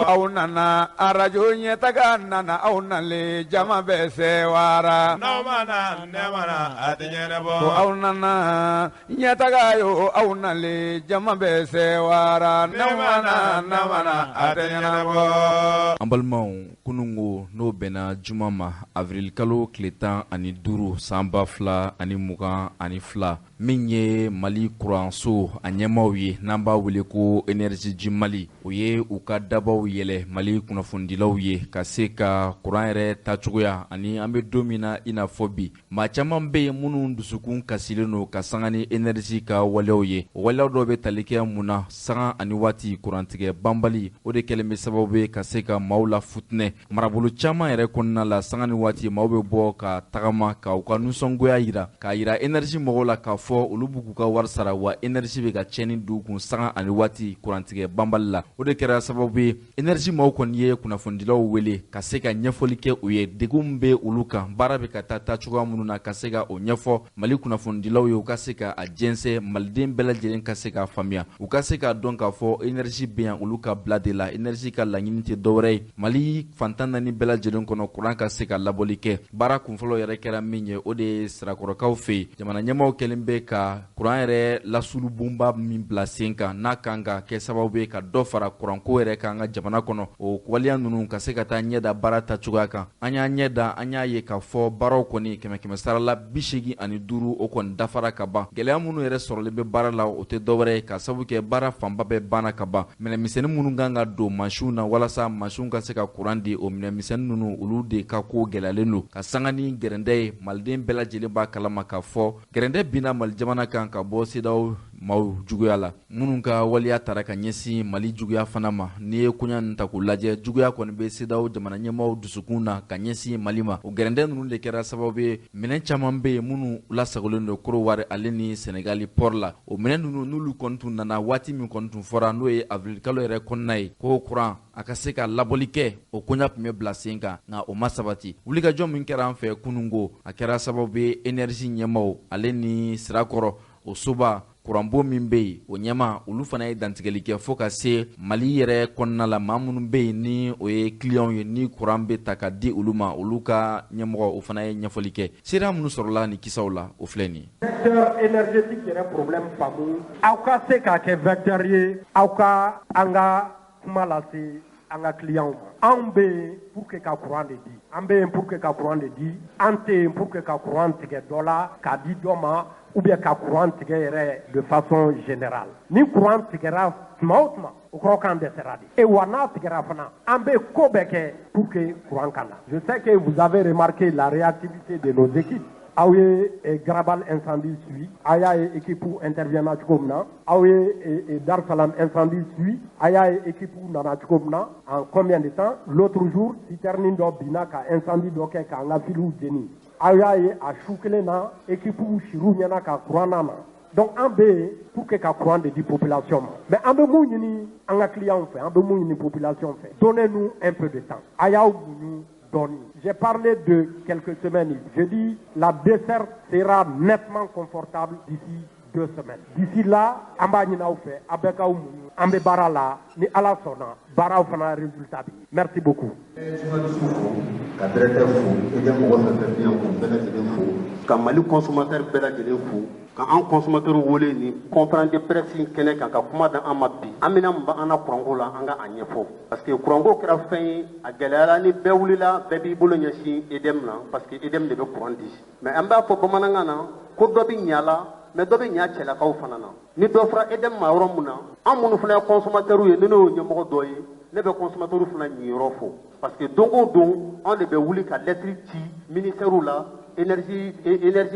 Aw nana arajo ɲɛ nana aw nalen jama bɛ se wa aw nana ɲɛtaga yo aw nalen jama bɛ se wa An balimaw, kunun ko n'o bɛnna juma ma avril kalo tile 15 san 2022, min ye Mali kuranso a ɲɛmaaw ye n'an b'a wele ko Énergie du Mali, o ye u ka dabaw yɛlɛ Mali kunnafonidilaw ye ka se ka kuran yɛrɛ tacogoya ani an bɛ don min na i n'a fɔ bi, maa caman bɛ yen minnu dusukun kasilen don ka sanga ni énergie ka waleyaw ye. O waleya dɔw bɛ tali kɛ mun na? Sanga ani waati kurantigɛ banbali, o de kɛlen bɛ sababu ye ka se ka maaw la futinɛ marabolo caman yɛrɛ kɔnɔna la. Sanga ni waati maaw bɛ bɔ ka tagama ka u ka nisɔngoya yira, k'a yira énergie mɔgɔw la k'a fɔ olu b'u k'u ka wari sara, wa énergie bɛ ka tiɲɛni don u kun sanga ani waati kurantigɛ banbali la. O de kɛra sababu ye énergie maaw kɔni ye kunnafonidilaw wele ka se ka ɲɛfɔli kɛ u ye degun min bɛ olu kan, baara bɛ ka taa taacogoya minnu na, ka se ka o ɲɛfɔ Mali kunnafonidilaw ye, u ka se ka a jɛnsɛn, maliden bɛɛ lajɛlen ka se k'a faamuya, u ka se k'a dɔn k'a fɔ énergie bɛ yan olu ka bila de la. Énergie ka laɲini tɛ dɔwɛrɛ ye, Mali fan 14 bɛɛ lajɛlen kɔnɔ kuran ka se ka labɔli kɛ. Baara kunfɔlɔ yɛrɛ kɛra min ye, o de ye Sirakɔrɔkaw fɛ yen. Jamana ɲɛmaaw kɛlen bɛ ka kuran yɛrɛ lasulubonba min bila sen kan, n'a kan ka kɛ sababu ye ka dɔ fara kuranko yɛrɛ kan an ka jamana kɔnɔ, o waleya ninnu ka se ka taa ɲɛ da baara tacogoya kan. An y'a ɲɛ da, an y'a ye k'a fɔ baaraw kɔni kɛmɛ kɛmɛ sara la 85, o kɔni dafara ka ban. Gɛlɛya minnu yɛrɛ sɔrɔlen bɛ baara la, o tɛ dɔwɛrɛ ye ka sabu kɛ baara fanba bɛɛ banna ka ban. Minɛnmisɛnnin minnu kan ka don mansinw na walasa mansinw ka se ka kuran di, o minɛnmisɛnnin ninnu, olu de ka ko gɛlɛyalen don ka sanga ni gɛrɛndɛ ye. Maliden bɛɛ lajɛlen b'a kalama k'a fɔ gɛrɛndɛ binna Mali jamana kan ka bɔ CEDEAO maaw juguya la, minnu ka waleya tara ka ɲɛsin Mali juguya fana ma. N'i ye koɲa ninnu ta k'u lajɛ, juguya kɔni bɛ CEDEAO jamana ɲɛmaaw dusukun na ka ɲɛsin Mali ma. O gɛrɛndɛ ninnu de kɛra sababu ye, minɛn caman bɛ yen minnu lasagolen don Korowari ale ni Senegali port la. O minɛn ninnu, n'olu kɔni tun nana waati min kɔni tun fɔra, n'o ye avril kalo yɛrɛ kɔnɔna ye, ko kuran a ka se ka labɔli kɛ, o koɲa tun bɛ bila sen kan, nka o ma sabati. Wulikajɔ min kɛra an fɛ kununko, a kɛra sababu ye énergie ɲɛmaaw ale ni Sirakɔrɔ o soba kuranbon min bɛ yen, o ɲɛmaa, olu fana ye dantigɛli kɛ fo ka se Mali yɛrɛ kɔnɔna la, maa minnu bɛ yen ni o ye clients ye, ni kuran bɛ ta ka di olu ma, olu ka ɲɛmɔgɔ, o fana ye ɲɛfɔli kɛ. Seereya minnu sɔrɔla nin kisaw la, o filɛ nin ye. Secteur énergétique yɛrɛ problème faamu, aw ka se k'a kɛ vecteur ye, aw ka an ka kuma lase an ka clients ma. Anw bɛ yen pour que ka courant de di, an bɛ yen pour que ka courant de di, an tɛ yen pour que ka courant tigɛ dɔ la k'a di dɔ ma, ou bien ka courant tigɛ yɛrɛ de façon générale. Ni courant tigɛra tuma o tuma, o kɔrɔ k'an dɛsɛra de. Et wa n'a tigɛra fana, an bɛ ko bɛɛ kɛ pour que courant ka na. Je sais que vous avez remarqué la réactivité de nos équipes. Aw ye Garabal incendie suivi, aw y'a ye équipe intervient cogo min na. Aw ye Dar Salam incendie suivi, aw y'a ye équipe nana cogo min na, en combien de temps. L'autre jour, citerne dɔ binna ka incendie dɔ kɛ k'an ka filiw jeni, aw y'a ye a su kelen na équipe sir'u ɲɛna ka courant na. Donc an bɛ yen pour que ka courant de di population ma. Mais an bɛ mun ɲini an ka clients fɛ, an bɛ mun ɲini population fɛ? Donnez-nous un peu de temps, a y'aw muɲu dɔɔni. J'ai parlé de quelques semaines, je dis la desserte sera nettement confortable d'ici 2 semaines. D'ici là, an b'a ɲini aw fɛ, aw bɛɛ k'aw muɲu, an bɛ baara la, ni Ala sɔnna, baaraw fana résultat bɛ. Merci beaucoup. Journaliste fo, ka directeur fo, EDM mɔgɔ fɛn fɛn bɛ yan, k'u bɛɛ lajɛlen fo, ka Mali consommateur bɛɛ lajɛlen fo, ka an consommateur wele ni conférence de presse in kɛnɛ kan ka kuma da an ma bi. An bɛna mun b'an na kuranko la, an ka a ɲɛfɔ, parce que kuranko kɛra fɛn ye, a gɛlɛyara, ni bɛɛ wulila, bɛɛ b'i bolo ɲɛsin EDM na, parce que EDM de bɛ courant di. Mais an b'a fɔ bamanankan na ko dɔ bɛ ɲa la, mais dɔ bɛ ɲa cɛlakaw fana na. Ni dɔ fɔra EDM ma yɔrɔ mun na, an minnu fana ye consommateur ye, ni ne y'o ɲɛmɔgɔ dɔ ye, ne bɛ consommateur fana ɲiyɔrɔ fɔ, parce que don o don anw de bɛ wuli ka lettre ci ministère la, énergie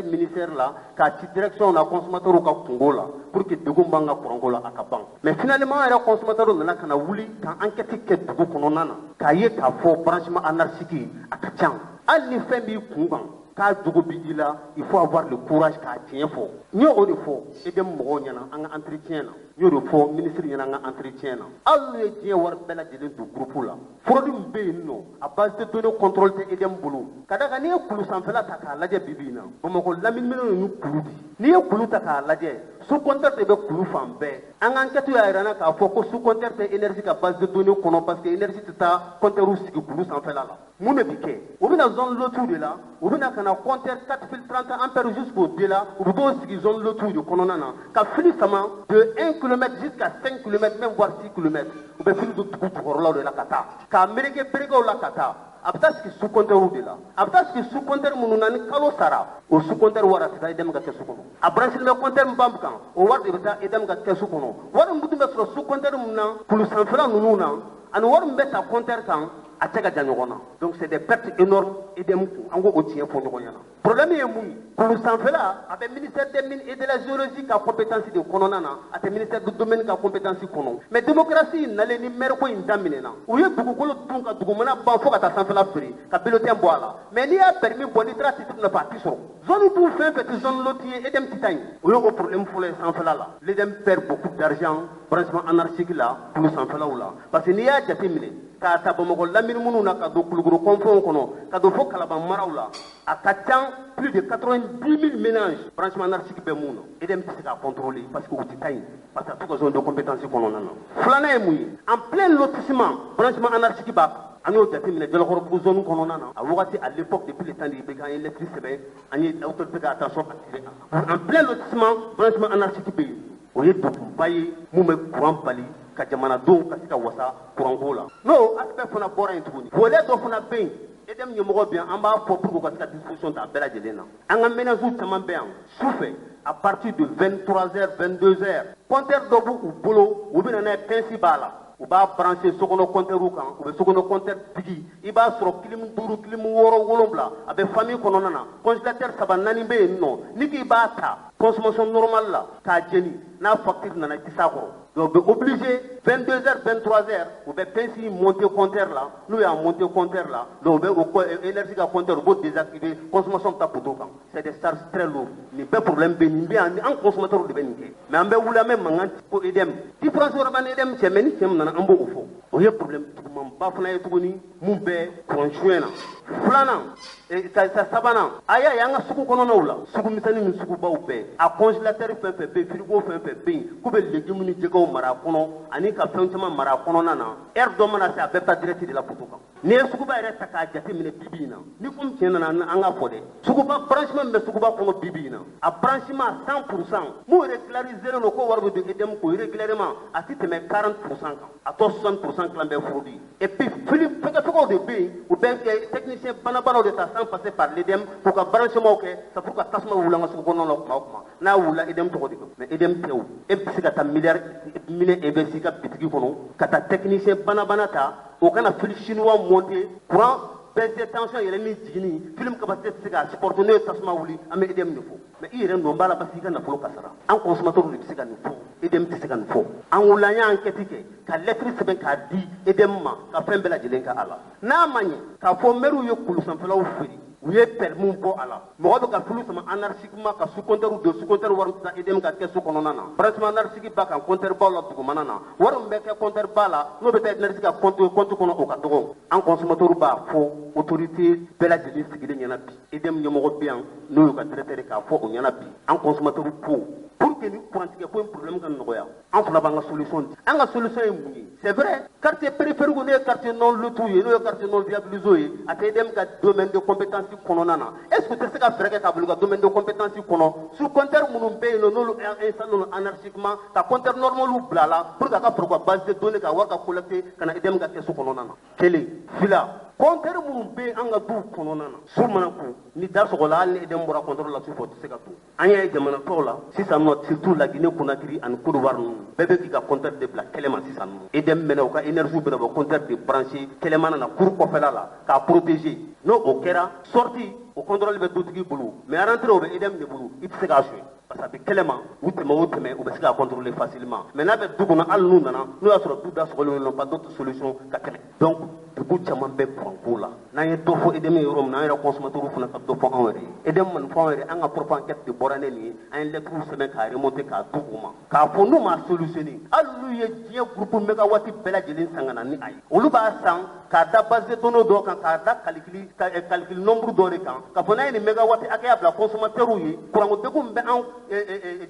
ministère la, k'a ci direction na, consommateur ka kungo la, pour que degun b'an ka kuranko la, a ka ban. Mais finalement, an yɛrɛ consommateur nana ka na wuli ka enquête kɛ dugu kɔnɔna na, k'a ye k'a fɔ branchement anarchique a ka ca. Hali ni fɛn b'i kun kan K'a jogo bi i la, il faut avoir le courage k'a tiɲɛ fɔ. N ye o de fɔ EDM mɔgɔw ɲɛna an ka entretien na, n y'o de fɔ ministre ɲɛna an ka entretien na. Hali n'u ye diɲɛ wari bɛɛ lajɛlen don groupe la, fraude min bɛ yen nɔ, a base de données contrôle tɛ EDM bolo. Ka d'a kan n'i ye kulu sanfɛla ta k'a lajɛ bi bi in na, Bamakɔ lamini ninnu kulu di. N'i ye kulu ta k'a lajɛ, sous compteur de bɛ kulu fan bɛɛ. An ka enquête y'a jira n na k'a fɔ ko sous compteur tɛ énergie ka base de données kɔnɔ, parce que énergie tɛ taa compteur sigi kulu sanfɛla la. Mun de bɛ kɛ? U bɛna zone lotie de la, u bɛna ka na compteur 4,30 ampères jusqu'au delà, u bɛ t'o sigi zone lotie de kɔnɔna na ka fili sama de 1 km jusqu'à 5 km, même voire 6 km. U bɛ fili don dugu jukɔrɔlaw de la ka taa k'a meleke berekew la ka taa, a bɛ taa sigi sous compteur de la. A bɛ taa sigi sous compteur minnu na, ni kalo sara, o sous compteur wari a tɛ taa EDM ka kɛsu kɔnɔ. A branché bɛ compteur min ban kan, o wari de bɛ taa EDM ka kɛsu kɔnɔ. Wari min dun bɛ sɔrɔ sous compteur min na kulu sanfɛla ninnu na, ani wari min bɛ ta compteur kan, a cɛ ka jan ɲɔgɔn na. Donc c'est des pertes énormes EDM kun. An k'o tiɲɛ fɔ ɲɔgɔn ɲɛna. Problème ye mun ye? Kulu sanfɛla a bɛ ministère des Mines et de la Géologie ka compétence de kɔnɔna na, a tɛ ministère du Domaine ka compétence kɔnɔ. Mais démocratie nalen ni maire ko in daminɛna, u ye dugukolo dun ka dugumana ban fo ka taa sanfɛla feere ka bulletin bɔ a la. Mais n'i y'a permis bɔ, n'i taara titre nɔfɛ, a ti sɔrɔ. Zone dun fɛn fɛn tɛ zone lotie ye, EDM ti taa yen. O ye o problème fɔlɔ ye sanfɛla la. L'EDM perd beaucoup d'argent branchement anarchique la kulu sanfɛlaw la, parce que n'i y'a jateminɛ k'a ta Bamakɔ lamini minnu na ka don Kulukoro kɔnfɛnw kɔnɔ ka don fo Kalaban maraw la, a ka ca plus de 90 000 ménages branchement anarchique bɛ mun na. EDM tɛ se k'a contrôler parce que u tɛ taa yen, parce que a t'u ka zone de compétence kɔnɔna na. Filanan ye mun ye? En plein lotissement, branchement anarchique b'a kan. An y'o jateminɛ Jalakɔrɔbugu zone kɔnɔna na a wagati, à l'époque, depuis le temps de IBK. An ye lettre sɛbɛn, an ye autorité ka attention attirer. En plein lotissement, branchement anarchique bɛ yen. O ye degunba ye mun bɛ courant bali ka jamanadenw ka se ka wasa courant ko la. N'o aspect fana bɔra yen tuguni, volet dɔ fana bɛ yen. EDM ɲɛmɔgɔ bɛ yan, an b'a fɔ pour que u ka se ka disposition ta a bɛɛ lajɛlen na. An ka ménages caman bɛ yan, su fɛ, à partir de 23 heures, 22 heures, compteur dɔ b'u bolo, u bɛ na n'a ye, pince b'a la, u b'a brancher sokɔnɔ compteur kan, u bɛ sokɔnɔ compteur digi. I b'a sɔrɔ clim 5, clim 6, 7 a bɛ famille kɔnɔna na, congélateur 3, 4 bɛ yen nɔ. Ni k'i b'a ta consommation normale la k'a jeni, n'a facture nana, i tɛ s'a kɔrɔ. Donc u bɛ obligé 22 heures, 23 heures, u bɛ pince monter compteur la. N'u y'a monter compteur la, donc u bɛ o énergie ka compteur, u b'o désactiver, consommation bɛ taa poteau kan. C'est des charges très lourdes. Nin bɛɛ problème bɛ nin bɛ yan. An consommateurs de bɛ nin kɛ, mais an bɛ wuli, an bɛ mankan ci ko EDM. Différence wɛrɛ b'an ni EDM cɛ, mais ni tiɲɛ min nana, an b'o fɔ. O ye problème jugumanba fana ye tuguni mun bɛ courant suɲɛ na. Filanan ka sabanan, a y'a ye an ka sugu kɔnɔnaw la, sugu misɛnnin ni sugubaw bɛɛ, a congélateur fɛn fɛn bɛ yen, frigo fɛn fɛn bɛ yen k'u bɛ légumes ni jɛgɛw mara a kɔnɔ ani ka fɛn caman mara a kɔnɔna na, heure dɔ mana se, a bɛɛ bɛ taa direct de la poteau kan. N'i ye suguba yɛrɛ ta k'a jateminɛ bi bi in na, ni komi tiɲɛ nana, an ka fɔ dɛ, suguba branchement min bɛ suguba kɔnɔ bi bi in na, a branchement 100% mun régularisé don ko wari bɛ don EDM ko régulièrement, a ti tɛmɛ 40% kan. A tɔ 60% tilan bɛɛ fraude. Et puis fili fɛgɛfɛgɛw de bɛ yen, u bɛ technicien banabanaw de ta sans passer par l'EDM k'u ka branchement kɛ. C'est pour que tasuma wuli an ka sugu kɔnɔna la kuma o kuma, n'a wulila, EDM tɔgɔ de kan, mais EDM tɛ. O e bɛ se ka taa miliyari minɛ investi i ka bitigi kɔnɔ ka taa technicien banabana ta, o kana fil chinois monter, courant baisse, tension yɛlɛ ni jiginni, film capacité tɛ se k'a supporter. N'o ye tasuma wuli, an bɛ EDM de fɔ, mais i yɛrɛ nɔ b'a la parce que i ka nafolo kasara. An consommateur de bɛ se ka nin fɔ, EDM tɛ se ka nin fɔ. An wulila, an y'a enquête kɛ ka lettre sɛbɛn k'a di EDM ma ka fɛn bɛɛ lajɛlen kɛ a la. N'a ma ɲɛ k'a fɔ maire ye kulu sanfɛlaw feere, u ye permis bɔ a la, mɔgɔ bɛ ka fili sama anarchiquement ka sous compteur don, sous compteur wari bɛ taa EDM ka kɛsu kɔnɔna na, branchement anarchique ba kan compteur baw la dugumana na, wari min bɛ kɛ compteur ba la, n'o bɛ taa énergie ka compte kɔnɔ, o ka dɔgɔ. An consommateur b'a fɔ autorité bɛɛ lajɛlen sigilen ɲɛna bi, EDM ɲɛmɔgɔ bɛ yan, n'o y'u ka directeur, k'a fɔ o ɲɛna bi. An consommateur ko pour que ni kurantigɛ ko in problème ka nɔgɔya, an fana b'an ka solution di. An ka solution ye mun ye? C'est vrai, quartier périphérique, n'o ye quartier non loti ye, n'o ye quartier non viabilisé ye, a tɛ EDM ka domaine de compétence kɔnɔna na. Est ce que tɛ se ka fɛɛrɛ kɛ ka bila u ka domaine de compétence kɔnɔ, sous compteur minnu bɛ yen nɔ, n'olu installé don anarchiquement, ka compteur normal bila a la pour que a ka fara u ka base de données ka wari ka collecter ka na EDM ka kɛsu kɔnɔna na? Kelen. Fila, compteur minnu bɛ an ka duw kɔnɔna na, su mana ko ni da sɔgɔla, hali ni EDM bɔra compteur la su fɛ, o tɛ se ka don. An y'a ye jamana tɔw la sisan nɔ, surtout la Guinée Conakry ani Côte d'Ivoire ninnu, bɛɛ bɛ k'i ka compteur de bila kɛlɛma sisan nɔ. EDM mɛnɛ u ka énergie bɛna bɔ compteur de brancher kɛlɛmana na cour kɔfɛla la k'a protéger. N'o o kɛra, sortie o contrôle bɛ dutigi bolo, mais rentrée o bɛ EDM de bolo. I tɛ se k'a suɲɛ parce que a bɛ kɛlɛma. U tɛmɛ o tɛmɛ, u bɛ se k'a contrôler facilement, mais n'a bɛ du kɔnɔ, hali n'u nana, n'o y'a sɔrɔ du da sɔgɔlen don, pas d'autre solution ka tɛmɛ. Donc Dugu caman bɛ kuranko la. N'an ye dɔ fɔ EDM ye yɔrɔ min na, an yɛrɛ consommateurs fana ka dɔ fɔ anw yɛrɛ ye. EDM ma nin fɔ anw yɛrɛ, an ka propre enquête de bɔra ne nin ye. An ye lettre sɛbɛn k'a remonter k'a di u ma, k'a fɔ n'u m'a solutionner, hali n'u ye diɲɛ groupe mégawatt bɛɛ lajɛlen san ka na ni a ye, olu b'a san k'a da base de données dɔ kan, k'a da calcul nombre dɔ de kan, k'a fɔ n'a ye nin mégawatt hakɛya bila consommateurs ye, kuranko degun min bɛ an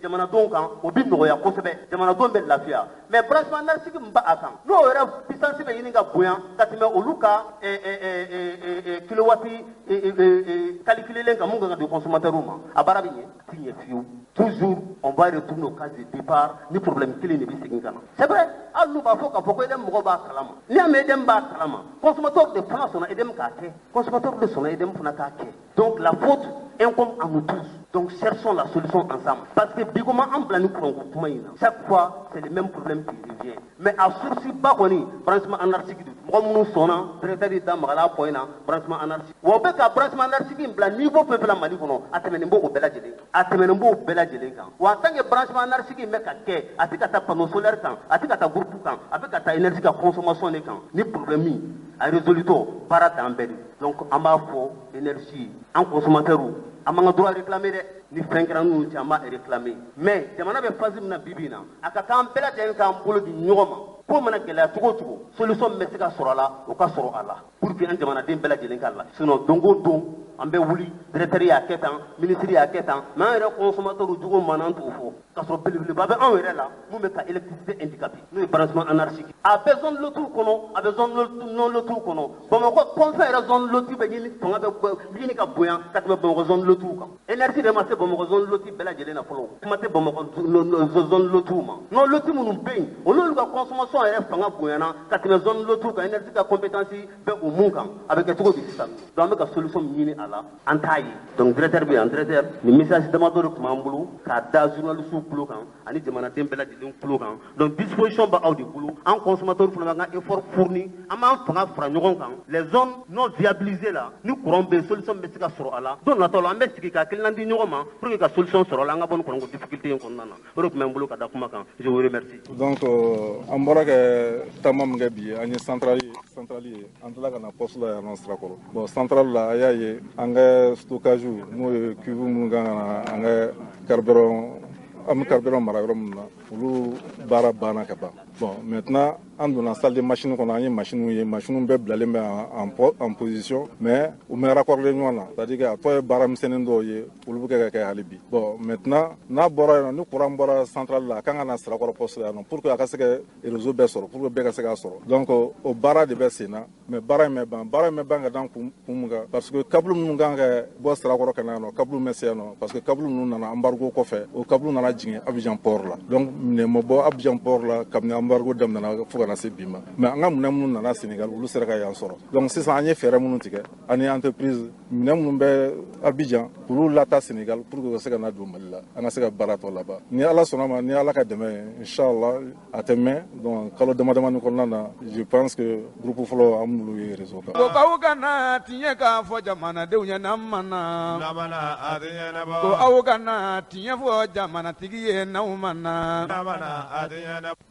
jamanadenw kan, o bɛ nɔgɔya kosɛbɛ, jamanadenw bɛ lafiya. Mais branchement anarchique min b'a kan, n'o yɛrɛ puissance bɛ ɲini ka bonya ka tɛmɛ olu ka kilowatt calculelen kan mun kan ka di consommateurs ma, a baara bɛ ɲɛ? A ti ɲɛ fiyewu. Toujours on va retourner au case de départ, ni problème kelen de bɛ segin ka na. C'est vrai, hali n'u b'a fɔ k'a fɔ ko EDM mɔgɔw b'a kalama, n'i y'a mɛn EDM b'a kalama, consommateur de fana sɔnna EDM k'a kɛ, consommateur de sɔnna EDM fana k'a kɛ. Donc la faute incombe à nous tous. Donc cherchons la solution ensemble. Parce que bi ko ma an bila ni kuranko kuma in na, chaque fois c'est le même problème qui revient. Mais a source ba kɔni, branchement anarchique de. Mɔgɔ minnu sɔnna, directeur da magala point na, branchement anarchique. Wa u bɛ ka branchement anarchique in bila niveau fɛn fɛn la Mali kɔnɔ, a tɛmɛnen b'o bɛɛ lajɛlen kan. A tɛmɛnen b'o bɛɛ lajɛlen kan. Wa en tant que branchement anarchique in bɛ ka kɛ, a tɛ ka taa panneau solaire kan, a tɛ ka taa groupe kan, a bɛ ka taa énergie ka consommation de kan. Ni problème a résolu tɔ, baara dan bɛɛ de. Donc an b'a fɔ énergie, an consommateurs, an b'an ka droit réclamer dɛ. Ni fɛn kɛra n'u cɛ, an b'a réclamer. Mais jamana bɛ phase min na bi bi in na, a ka kan bɛɛ lajɛlen k'an bolo di ɲɔgɔn ma. Ko mana gɛlɛya cogo o cogo, solution min bɛ se ka sɔrɔ a la, o ka sɔrɔ a la, pour que an jamanaden bɛɛ lajɛlen ka la. Sinon don o don an bɛ wuli, directeur y'a kɛ tan, ministre y'a kɛ tan, mais an yɛrɛ consommateur jugu man an t'o fɔ, k'a sɔrɔ belebeleba bɛ anw yɛrɛ la mun bɛ ka électricité handicapé, n'o ye branchement anarchique. A bɛ zone lotie kɔnɔ, a bɛ zone non lotie kɔnɔ. Bamakɔ kɔnfɛ yɛrɛ, zone lotie bɛ ɲini, fanga bɛ ɲini ka bonya ka tɛmɛ Bamakɔ zone lotie kan. Énergie de ma se Bamakɔ zone lotie bɛɛ lajɛlen na fɔlɔ, kuma tɛ Bamakɔ zone lotie ma. Non lotie minnu bɛ yen, olu ka consommation yɛrɛ fanga bonyana ka tɛmɛ zone lotie kan. Énergie ka compétence bɛ o mun kan, a bɛ kɛ cogo di sisan? Donc an bɛ ka solution min ɲini a la, an t'a ye. Donc directeur bɛ yan, directeur, nin message damadɔ de tun b'an bolo k'a da journaliste tulo kan ani jamanaden bɛɛ lajɛlen tulo kan. Donc disposition bɛ aw de bolo. An consommateur fana b'an ka effort fourni, an b'an fanga fara ɲɔgɔn kan. Les zones non viabilisées la, ni courant bɛ yen, solution bɛ se ka sɔrɔ a la. Don nataw la, an bɛ sigi ka hakilina di ɲɔgɔn ma pour que ka solution sɔrɔ a la, an ka bɔ nin kuranko difficulté in kɔnɔna na. O de tun bɛ n bolo ka da kuma kan. Je vous remercie. Donc an bɔra kɛ taama min kɛ bi, an ye centrale ye, an tilala ka na poste la yan nɔ Sirakɔrɔ. Bon, centrale la, a y'a ye an ka stockage, n'o ye cuve minnu kan ka na an ka carburant, an bɛ carburant mara yɔrɔ min na, olu baara banna ka ban. Bon, maintenant an donna salle de machine kɔnɔ, an ye machine ye, machine bɛɛ bilalen bɛ en position, mais u ma raccordé ɲɔgɔn na, c'est à dire que a tɔ ye baara misɛnnin dɔw ye, olu bɛ kɛ ka kɛ hali bi. Bon, maintenant n'a bɔra yen nɔ, ni courant bɔra centrale la, a kan ka na Sirakɔrɔ poste la yan nɔ pour que a ka se ka réseau bɛɛ sɔrɔ, pour que bɛɛ ka se k'a sɔrɔ. Donc o baara de bɛ sen na, mais baara in bɛ ban, baara in bɛ ban ka dan kun mun kan? Parce que câble minnu kan ka bɔ Sirakɔrɔ ka na yan nɔ, câble bɛ se yan nɔ, parce que câble ninnu nana embargo kɔfɛ, o câble nana jigin Abidjan port la. Donc minɛn ma bɔ Abidjan port la kabini embargo daminɛna fo ka na se bi ma. Mais an ka minɛn minnu nana Sénégal, olu sera ka yan sɔrɔ. Donc sisan an ye fɛɛrɛ minnu tigɛ ani entreprise, minɛn minnu bɛ Abidjan, k'olu lata Sénégal pour que u ka se ka na don Mali la, an ka se ka baara tɔ laban. Ni Ala sɔnna ma, ni Ala ka dɛmɛ ye, inchallah a tɛ mɛn. Donc kalo dama damani kɔnɔna na, je pense que groupe fɔlɔ, an b'olu ye réseau kan. Ko k'aw kana tiɲɛ k'a fɔ jamanadenw ye n'an ma na, ko aw kana tiɲɛ fɔ jamanatigi ye n'aw ma na.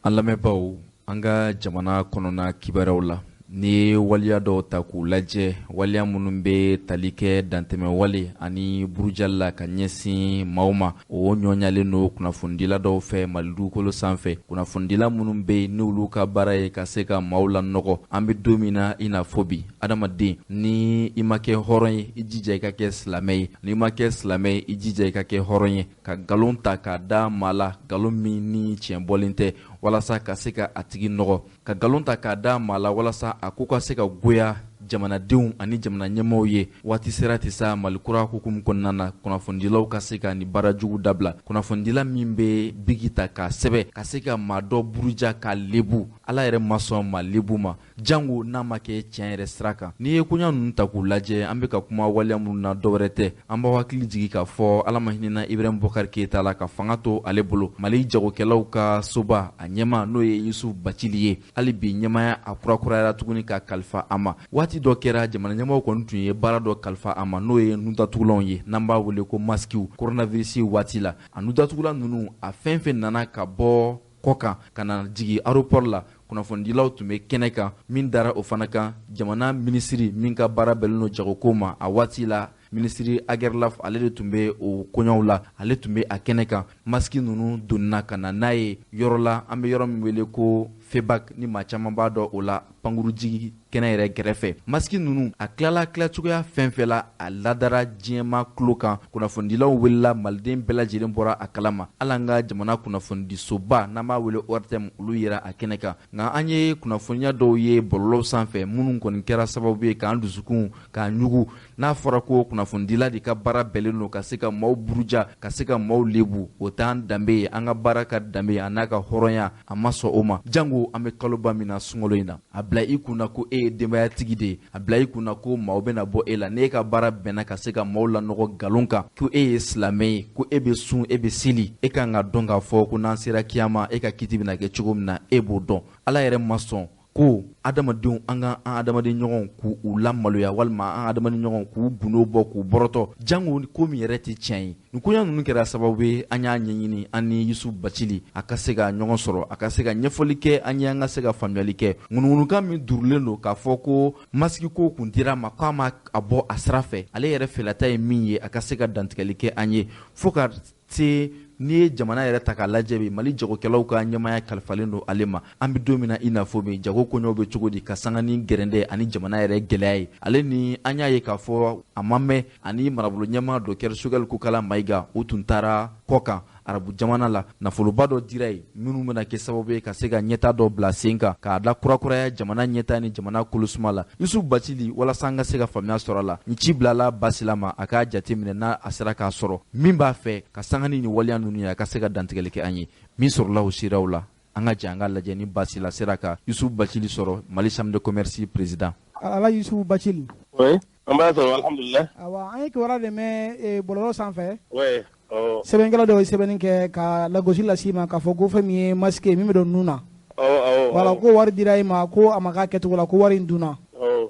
An lamɛnbaaw, an ka jamana kɔnɔna kibaruyaw la, n'i ye waleya dɔw ta k'u lajɛ, waleya minnu bɛ tali kɛ dantɛmɛ wale ani burujali la ka ɲɛsin maaw ma, o ɲɔɲalen don kunnafonidila dɔw fɛ Mali dugukolo sanfɛ, kunnafonidila minnu bɛ yen n'olu ka baara ye ka se ka maaw lanɔgɔ. An bɛ don min na i n'a fɔ bi, adamaden, ni i ma kɛ hɔrɔn ye, i jija i ka kɛ silamɛ ye. N'i ma kɛ silamɛ ye, i jija i ka kɛ hɔrɔn ye. Ka nkalon ta k'a da maa la, nkalon min ni tiɲɛ bɔlen tɛ, walasa ka se ka a tigi nɔgɔ, ka nkalon ta k'a da maa la walasa a ko ka se ka goya jamanadenw ani jamana ɲɛmaaw ye, waati sera tɛ sa. Mali kura hukumu kɔnɔna na, kunnafonidilaw ka se ka nin baara jugu dabila. Kunnafonidila min bɛ bigi ta k'a sɛbɛ ka se ka maa dɔ buruja k'a lebu, Ala yɛrɛ ma sɔn maa lebu ma, jango n'a ma kɛ tiɲɛ yɛrɛ sira kan. N'i ye koɲa ninnu ta k'u lajɛ, an bɛ ka kuma waleya minnu na, dɔwɛrɛ tɛ, an b'aw hakili jigi k'a fɔ Ala ma hinɛna Ibrahim Bɔkari Keyita la ka fanga to ale bolo, Mali jagokɛlaw ka soba a ɲɛma, n'o ye Yusuf Bacili ye, hali bi ɲɛmaya a kurakurayara tuguni ka kalifa a ma. Waati dɔ kɛra, jamana ɲɛmɔgɔw kɔni tun ye baara dɔ kalifa a ma, n'o ye nudatugulanw ye, n'an b'a wele ko maskiw, coronavirus waati la. A nudatugulan ninnu, a fɛn fɛn nana ka bɔ kɔ kan ka na jigin aéroport la. Kunnafonidilaw tun bɛ kɛnɛ kan min dara o fana kan, jamana minisiri min ka baara bɛnnen don jagoko ma a waati la, minisiri Aguerlaf, ale de tun bɛ o koɲaw la, ale tun bɛ a kɛnɛ kan. Masque ninnu donna ka na n'a ye yɔrɔ la, an bɛ yɔrɔ min wele ko FEBAK, ni maa caman b'a dɔn o la, pankurujigi kɛnɛ yɛrɛ kɛrɛfɛ. Masque ninnu a tilala tilacogoya fɛn fɛn la, a ladara diɲɛma tulo kan, kunnafonidilaw welela, maliden bɛɛ lajɛlen bɔra a kalama. Hali an ka jamana kunnafonidisoba n'an b'a wele ORTM, olu yera a kɛnɛ kan. Nka an ye kunnafoniya dɔw ye bɔlɔlɔw sanfɛ minnu kɔni kɛra sababu ye k'an dusukun k'an ɲugu. N'a fɔra ko kunnafonidila de ka baara bɛnnen don ka se ka maaw buruja, ka se ka maaw lebu, o t'an danbe ye. An ka baara ka danbe a n'a ka hɔrɔnya, a ma sɔn o ma, jango an bɛ kaloba min na, sunkalo in na. A bila i kunna ko e ye denbayatigi de ye, a bila i kunna ko maaw bɛna bɔ e la n'e ka baara bɛnna ka se ka maaw lanɔgɔ nkalon kan ko e ye silamɛ ye, ko e bɛ sun, e bɛ seli. E kan ka dɔn k'a fɔ ko n'an sera kiyama, e ka kiti bɛna kɛ cogo min na, e b'o dɔn. Ala yɛrɛ ma sɔn ko adamadenw, an ka an adamaden ɲɔgɔn k'u lamaloya, walima an adamaden ɲɔgɔn k'u gundo bɔ k'u bɔrɔtɔ, jango ko min yɛrɛ tɛ tiɲɛ ye. Nin koɲa ninnu kɛra sababu ye an y'a ɲɛɲini an ni Yusuf Bacili a ka se ka ɲɔgɔn sɔrɔ, a ka se ka ɲɛfɔli kɛ an ye, an ka se ka faamuyali kɛ. Ŋunuŋunukan min durulen don k'a fɔ ko masque ko kun dira ma, k'a ma a bɔ a sira fɛ, ale yɛrɛ fɛlata ye min ye, a ka se ka dantigɛli kɛ an ye. Fo ka se n'i ye jamana yɛrɛ ta k'a lajɛ bi, Mali jagokɛlaw ka ɲɛmaya kalifalen don ale ma. An bɛ don min na i n'a fɔ bi, jago koɲɛw bɛ cogo di ka sanga ni gɛrɛndɛ ani jamana yɛrɛ gɛlɛya ye? Ale ni an y'a ye k'a fɔ a ma mɛn, ani marabolo ɲɛmaa docteur Choguel Kokala Mayiga, u tun taara kɔ kan arabu jamana la. Nafoloba dɔ dira yen minnu bɛna kɛ sababu ye ka se ka ɲɛta dɔ bila sen kan k'a da kurakuraya jamana ɲɛta ni jamana kolosuma la. Yusuf Bacili, walasa an ka se ka faamuya sɔrɔ a la, ni ci bilala Basila ma, a k'a jateminɛ n'a a sera k'a sɔrɔ min b'a fɛ ka sanga ni nin waleya ninnu ye, a ka se ka dantigɛli kɛ an ye min sɔrɔla o siraw la. An ka jɛ an ka lajɛ ni Basila sera ka Yusuf Bacili sɔrɔ, Mali Chambre de commerce président. Ala Yusuf Bacili. Oui, an b'a sɔrɔ, alhamdulilah. Awa, an ye kibaruya de mɛn bɔlɔlɔ sanfɛ. Oui. Sɛbɛnkɛla dɔw ye sɛbɛnni kɛ ka lagosi las'i ma k'a fɔ ko fɛn min ye masque min bɛ don nun na. Awɔ. Wala ko wari dira i ma, ko a ma k'a kɛcogo la, ko wari in dunna.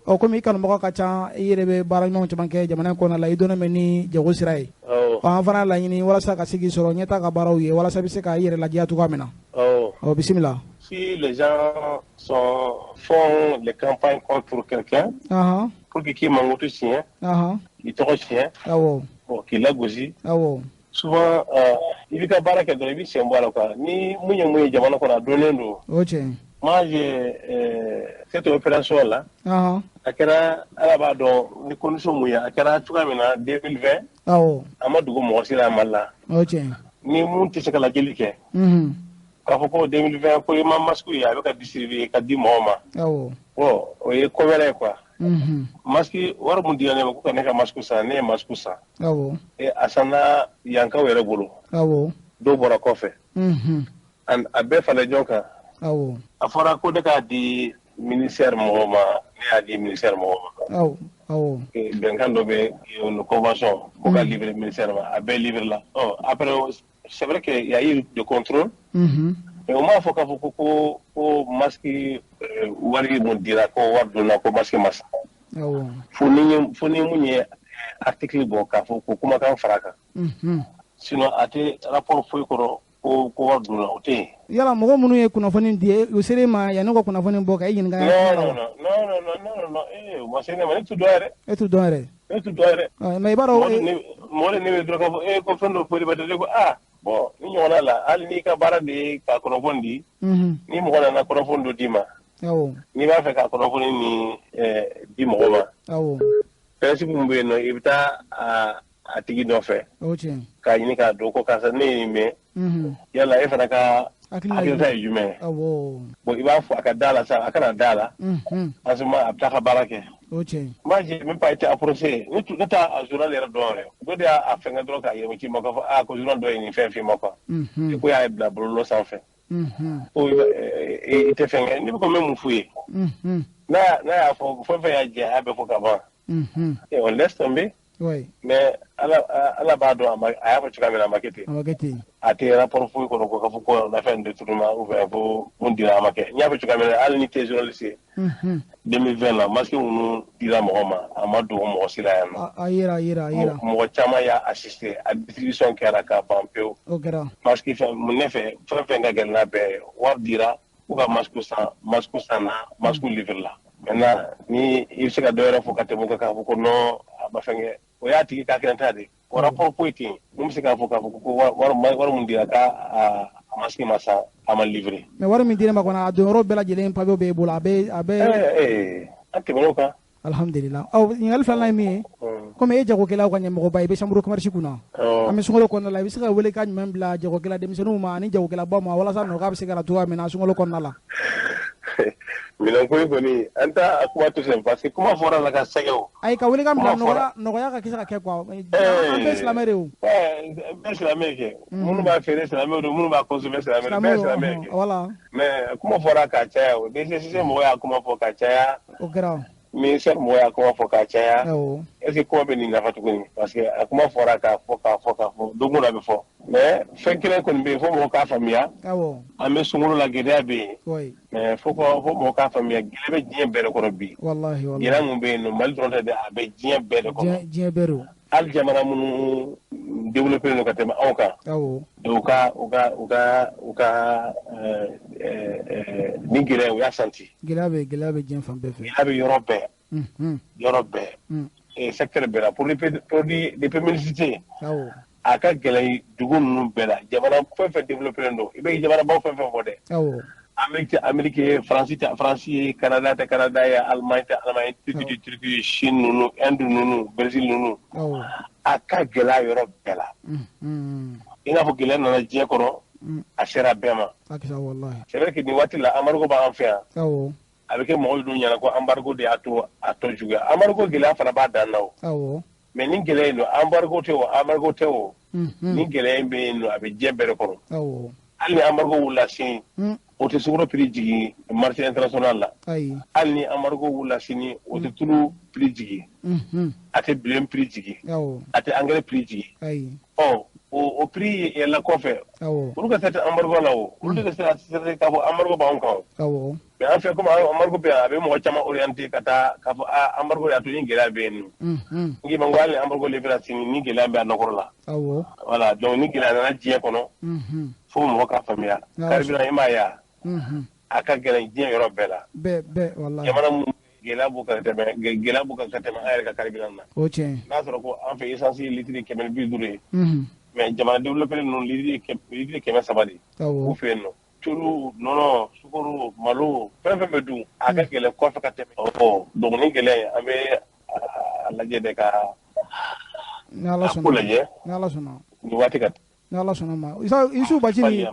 Ɔ, komi i kanubaga ka ca, i yɛrɛ bɛ baara ɲumanw caman kɛ jamana in kɔnɔna la, i dɔnnen bɛ ni jago sira ye. Awɔ. Ɔ, an fana laɲini walasa ka se k'i sɔrɔ ɲɛtaa ka baaraw ye, walasa i bɛ se ka i yɛrɛ ladiya cogoya min na. Awɔ. Ɔ, bisimila. Si les gens font les campagnes contre quelqu'un, pour que k'i mankutu tiɲɛ, k'i tɔgɔ tiɲɛ, bon, k'i lagosi. Souvent, i b'i ka baara kɛ dɔrɔn, i b'i sen bɔ a la quoi. Ni mun ye mun ye jamana kɔnɔ, a dɔnnen don. O tiɲɛ. Moi, j'ai cette opération là. A kɛra, Ala b'a dɔn ni condition mun ye, a kɛra cogoya min na 2020. A ma dogo mɔgɔ si la Mali la. O tiɲɛ. Ni mun tɛ se ka lajɛli kɛ. K'a fɔ ko 2020 ko i ma masque ye, a bɛ ka distribuer ka di mɔgɔw ma. Bon, o ye ko wɛrɛ ye quoi. Masque wari mun dira ne ma ko ka ne ka masque san, ne ye masque san. Et a sanna yankaw yɛrɛ bolo. Dɔw bɔra kɔfɛ. A bɛɛ falen ɲɔgɔn kan. A fɔra ko ne k'a di ministère mɔgɔw ma, ne y'a di ministère mɔgɔw ma. Bɛnkan dɔ bɛ yen, convention ko ka livrer ministère ma, a bɛɛ livrer la. Ɔ, après, c'est vrai qu'il y a eu de contrôle. Mais o m'a fɔ k'a fɔ ko masque wari mun dira, ko wari donna, ko masque ma san. Fo ni mun ye article bɔ k'a fɔ ko kumakan fara kan. Sinon a tɛ rapport foyi kɔrɔ ko wari donna, o tɛ yen. Yala mɔgɔ minnu ye kunnafoni di, u sera i ma yanni ka kunnafoni bɔ ka e ɲininka? Non non non non non non, o ma se ne ma, ne t'u dɔn yɛrɛ. E t'u dɔn yɛrɛ? Ne t'u dɔn yɛrɛ. Mais i b'a dɔn. Mɔgɔ de ne bɛ dɔrɔn k'a fɔ ko fɛn dɔ fɔli bɛ ne ko aa. Bon, ni ɲɔgɔnna la, hali n'i ka baara de ye ka kunnafoni di, ni mɔgɔ nana kunnafoni dɔ d'i ma, n'i b'a fɛ ka kunnafoni nin di mɔgɔ ma, principe min bɛ yen nɔ, i bɛ taa a tigi nɔfɛ k'a ɲini k'a dɔn ko karisa, ne ye nin mɛn, yala e fana ka hakilina ye jumɛn ye? Bon, i b'a fɔ a ka da la sa, a kana da la, en ce moment a bɛ taa ka baara kɛ. Moi, j'ai même pas été approché. Ne t'a journal yɛrɛ dɔn yɛrɛ. Dɔ de y'a fɛngɛ dɔrɔn k'a yɛrɛ ci ma k'a fɔ aa ko journal dɔ ye nin fɛn f'i ma quoi. Ko y'a bila bɔlɔlɔ sanfɛ. Ko i tɛ fɛngɛ, ne bɛ ko n bɛ mun f'u ye. N'a y'a fɔ fɛn fɛn y'a jɛ, a y'a bɛɛ fɔ ka ban. Et on laisse tomber. Mais Ala b'a dɔn a y'a fɔ cogoya min na a ma kɛ ten. A ma kɛ ten. A tɛ rapport foyi kɔnɔ ko k'a fɔ ko on a fait un détournement ou bien ko mun dira a ma kɛ. N y'a fɔ cogoya min na hali ni tɛ journaliste ye. 2020 la masque minnu dira mɔgɔ ma a ma dogo mɔgɔ si la yan nɔ. A yera. Mɔgɔ caman y'a assister a distribution kɛra k'a ban pewu. O kɛra. Masque fɛn ne fɛ fɛn ka gɛlɛn n'a bɛɛ ye wari dira k'u ka masque san masque sanna masque livre la. Maintenant ni i bɛ se ka dɔ wɛrɛ fɔ ka tɛmɛ o kan k'a fɔ ko non a ma fɛn kɛ o y'a tigi ka hakilina de ye. O rapport foyi tɛ yen mun bɛ se k'a fɔ ko wari mun dira k'a a masque ma san a ma livré. Mais wari min dira ma kɔni a don yɔrɔ bɛɛ lajɛlen papier b'e bolo a bɛ. An tɛmɛn'o kan. Alhamdulillah. Ɔ ɲininkali filanan ye min ye. Komi e ye jagokɛlaw ka ɲɛmɔgɔba ye i bɛ chambre de commerce kunna. An bɛ sunkalo kɔnɔna la i bɛ se ka welekan jumɛn bila jagokɛla denmisɛnninw ma ani jagokɛlabaw ma walasa nɔgɔya bɛ se ka na cogoya min na sunkalo kɔnɔna la. Minɛnko in kɔni an t'a kuma to sen parce que kuma fɔra la ka sɛgɛn o. Ayi ka welekan bila nɔgɔya ka se ka kɛ quoi. An bɛɛ silamɛ de o. Bɛɛ silamɛ kɛ. Minnu b'a feere silamɛw don minnu b'a consommer silamɛ don bɛɛ silamɛ kɛ. Voilà. Mais kuma fɔra ka caya o DGCC mɔgɔw y'a kuma fɔ ka caya. O kɛra. Ministère mɔgɔw y'a kuma fɔ ka caya. Est-ce que kuma bɛ nin nafa tuguni parce que a kuma fɔra k'a fɔ k'a fɔ k'a fɔ don o don a bɛ fɔ mais fɛn kelen kɔni bɛ yen fo mɔgɔw k'a faamuya. An bɛ sunkalo la gɛlɛya bɛ yen. Mais fo mɔgɔw k'a faamuya gɛlɛya bɛ diɲɛ bɛɛ de kɔnɔ bi. Walahi. Gɛlɛya mun bɛ yen nɔ Mali dɔrɔn tɛ dɛ a bɛ diɲɛ bɛɛ de kɔnɔ. Diɲɛ bɛɛ don. Hali jamana minnu développé don ka tɛmɛ anw kan. U ka nin gɛlɛya u y'a senti. Gɛlɛya bɛ diɲɛ fan bɛɛ fɛ. Gɛlɛya bɛ yɔrɔ bɛɛ. Yɔrɔ bɛɛ. Secteur bɛɛ la produit de publicité. A ka gɛlɛn dugu ninnu bɛɛ la jamana fɛn fɛn développé don i bɛ jamanabaw fɛn fɛn fɔ dɛ. Amérique ye Faransi tɛ Faransi ye Canada tɛ Canada ye Allemagne tɛ Allemagne Turquie tɛ Turquie ye Chine ninnu Inde ninnu Brésil ninnu. A ka gɛlɛya yɔrɔ bɛɛ la. I n'a fɔ gɛlɛya nana diɲɛ kɔnɔ a sera bɛɛ ma. C'est vrai que nin waati la embargo b'an fɛ yan. A bɛ kɛ mɔgɔw dun ɲɛna ko embargo de y'a to a tɔ juguya embargo gɛlɛya fana b'a dan na o. Mais nin gɛlɛya in don embargo tɛ o embargo tɛ o. Nin gɛlɛya in bɛ yen nɔ a bɛ diɲɛ bɛɛ de kɔnɔ. Hali ni embargo wulila sini o tɛ sukaro prix jigin marché international la. Hali ni embargo wulila sini o tɛ tulu prix jigin. A tɛ blé prix jigin. A tɛ engrais prix jigin. Ɔ o prix yɛlɛla kɔfɛ. Olu ka se tɛ embargo la o. Olu de ka se k'a fɔ embargo b'anw kan o. Mais an fɛ komi embargo bɛ yan a bɛ mɔgɔ caman orienté ka taa k'a fɔ aa embargo y'a to ni gɛlɛya bɛ yen nɔ. N k'i ma ko hali ni embargo levera sini ni gɛlɛya bɛ a nɔkɔrɔ la. Voilà donc ni gɛlɛya nana diɲɛ kɔnɔ. Fo mɔgɔ k'a faamuya. Carburant i m'a ye wa. A ka gɛlɛn diɲɛ yɔrɔ bɛɛ la. Bɛɛ walahi. Jamana minnu gɛlɛya b'u kan ka tɛmɛ gɛlɛya b'u kan ka tɛmɛ an yɛrɛ ka carburant na. O tiɲɛ. N'a sɔrɔ ko an fɛ essence ye litre 150 ye. Mais jamana développé ninnu litre 300 de. U fɛ yen nɔ. Tulu nɔnɔ sukaro malo fɛn fɛn bɛ dun a ka gɛlɛn kɔfɛ ka tɛmɛ. Donc ni gɛlɛya in an bɛ a lajɛ de ka a ko lajɛ. Ni Ala sɔnna. Nin waati ka. Ni Ala sɔnna ma Isufu Bacili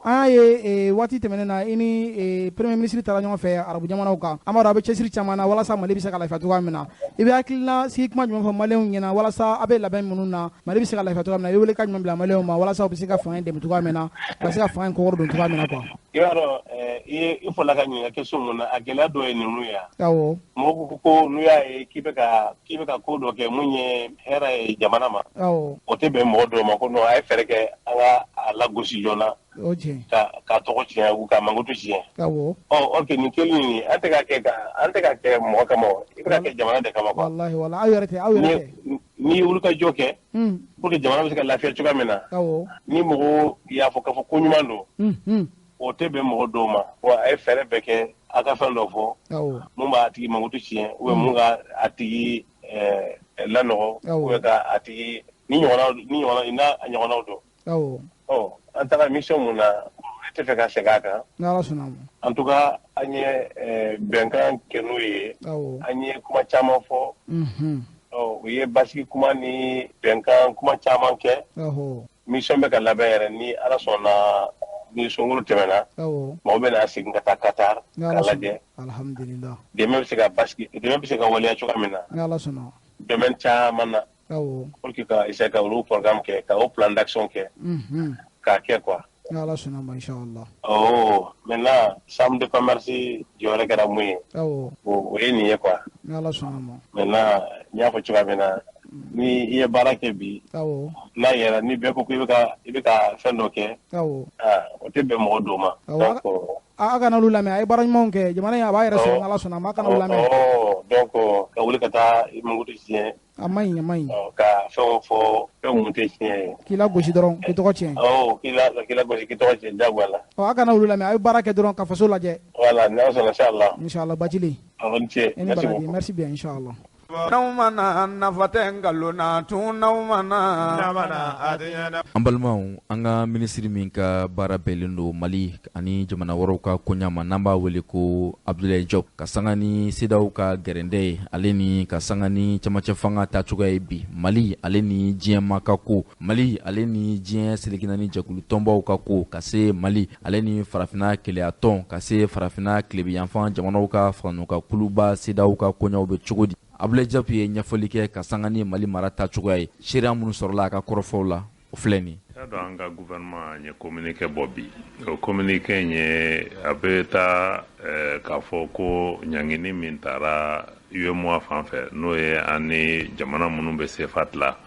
an y'a ye waati tɛmɛnen na i ni premier ministre taara ɲɔgɔn fɛ arabu jamanaw kan an b'a dɔn a bɛ cɛsiri caman na walasa Mali bɛ se ka lafiya cogoya min na i bɛ hakilina sigi kuma jumɛn fɔ maliyɛnw ɲɛna walasa a bɛ labɛn minnu na Mali bɛ se ka lafiya cogoya min na i bɛ welekan jumɛn bila maliyɛnw ma walasa u bɛ se ka fanga in dɛmɛ cogoya min na ka se ka fanga in kɔkɔrɔ don cogoya min na quoi. I b'a dɔn i fɔla ka ɲininka question mun na a gɛlɛya dɔ ye ninnu ye awɔ mɔgɔw ko n'u y'a ye k'i bɛ ka ko dɔ kɛ mun ye hɛrɛ ye jamana ma awɔ o tɛ bɛn mɔgɔ dɔw ma ko non a ye fɛɛrɛ kɛ an ka a lagosi joona ka tɔgɔ tiɲɛ u ka mankutu tiɲɛ awɔ ɔ ok nin kɛli nin an tɛ ka kɛ mɔgɔ kama i bɛ ka kɛ jamana de kama quoi walahi walahi aw yɛrɛ tɛ n'i ye wulikajɔ kɛ pour que jamana bɛ se ka lafiya cogoya min na awɔ ni mɔgɔw y'a fɔ k'a fɔ ko ɲuman don o tɛ bɛn mɔgɔ dɔw ma wa a ye fɛɛrɛ bɛɛ kɛ a ka fɛn dɔ fɔ mun b'a tigi mankutu tiɲɛ ou bien mun ka a tigi lanɔgɔ ou bien ka a tigi ni ɲɔgɔnna n'a ɲɔgɔnnaw don ɔ an taara mission mun na ne tɛ fɛ ka segin a kan en tout cas an ye bɛnkan kɛ n'u ye an ye kuma caman fɔ ɔ u ye basigi kuma ni bɛnkan kuma caman kɛ mission bɛ ka labɛn yɛrɛ ni Ala sɔnna ni sunkalo tɛmɛna mɔgɔ bɛ na segin ka taa Qatar k'a lajɛ alhamdulillah dɛmɛ bɛ se ka basigi dɛmɛ bɛ se ka waleya cogoya min na domaine caman na pour que ka essayer ka olu programme kɛ ka o plan d'action kɛ k'a kɛ quoi ni Ala sɔnna ma inchallah. Oh maintenant chambre de commerce jɔyɔrɔ kɛra mun ye o ye nin ye quoi ni Ala sɔnna ma maintenant n y'a fɔ cogoya min na Ni i ye baara kɛ bi, n'a yɛrɛ ni bɛɛ ko k'i bɛ ka fɛn dɔ kɛ, o tɛ bɛn mɔgɔ dɔw ma. Donc a kana olu lamɛn, a ye baara ɲumanw kɛ, jamana in a b'a yɛrɛ sɔrɔ n'Ala sɔnna a ma, a kana olu lamɛn. Donc ka wuli ka taa i mankutu tiɲɛ. A man ɲi, a man ɲi. Ka fɛnw fɔ fɛn mun tɛ tiɲɛ ye. K'i lagosi dɔrɔn, k'i tɔgɔ tiɲɛ. Awɔ, k'i lagosi, k'i tɔgɔ tiɲɛ, diyagoya la. Ɔ, a kana olu lamɛn, a ye baara kɛ dɔrɔn ka faso lajɛ. Voilà, n'Ala sɔnna, inchallah. Inchallah, Bacili. Aw ni ce. I ni baraji, merci bien, inchallah. N'aw ma na nafa tɛ nkalon na tun n'aw ma na An balimaw, an ka minisiri min ka baara bɛnnen don Mali ani jamana wɛrɛw ka koɲa ma, n'an b'a wele ko Abdoulaye Diop, ka sanga ni CEDEAO ka gɛrɛndɛ ye, ale ni ka sanga ni camancɛ fanga taacogoya ye bi Mali ale ni diɲɛma ka ko, Mali ale ni diɲɛ seleke naani jɛkulu tɔnbaw ka ko, ka se Mali ale ni farafinna keleya tɔn, ka se farafinna tilebinyanfan jamanaw ka faraɲɔgɔnkan kuluba CEDEAO ka koɲaw bɛ cogo di. Abdoulaye Diop ye ɲɛfɔli kɛ ka sanga ni Mali mara taacogoya ye. Seereya minnu sɔrɔla a ka kɔrɔfɔw la, o filɛ nin ye. I y'a dɔn, an ka gouvernement ye communiqué bɔ bi. O communiqué in ye a bɛ taa k'a fɔ ko ɲangini min taara UEMOA fan fɛ, n'o ye an ni jamana minnu bɛ CFA tila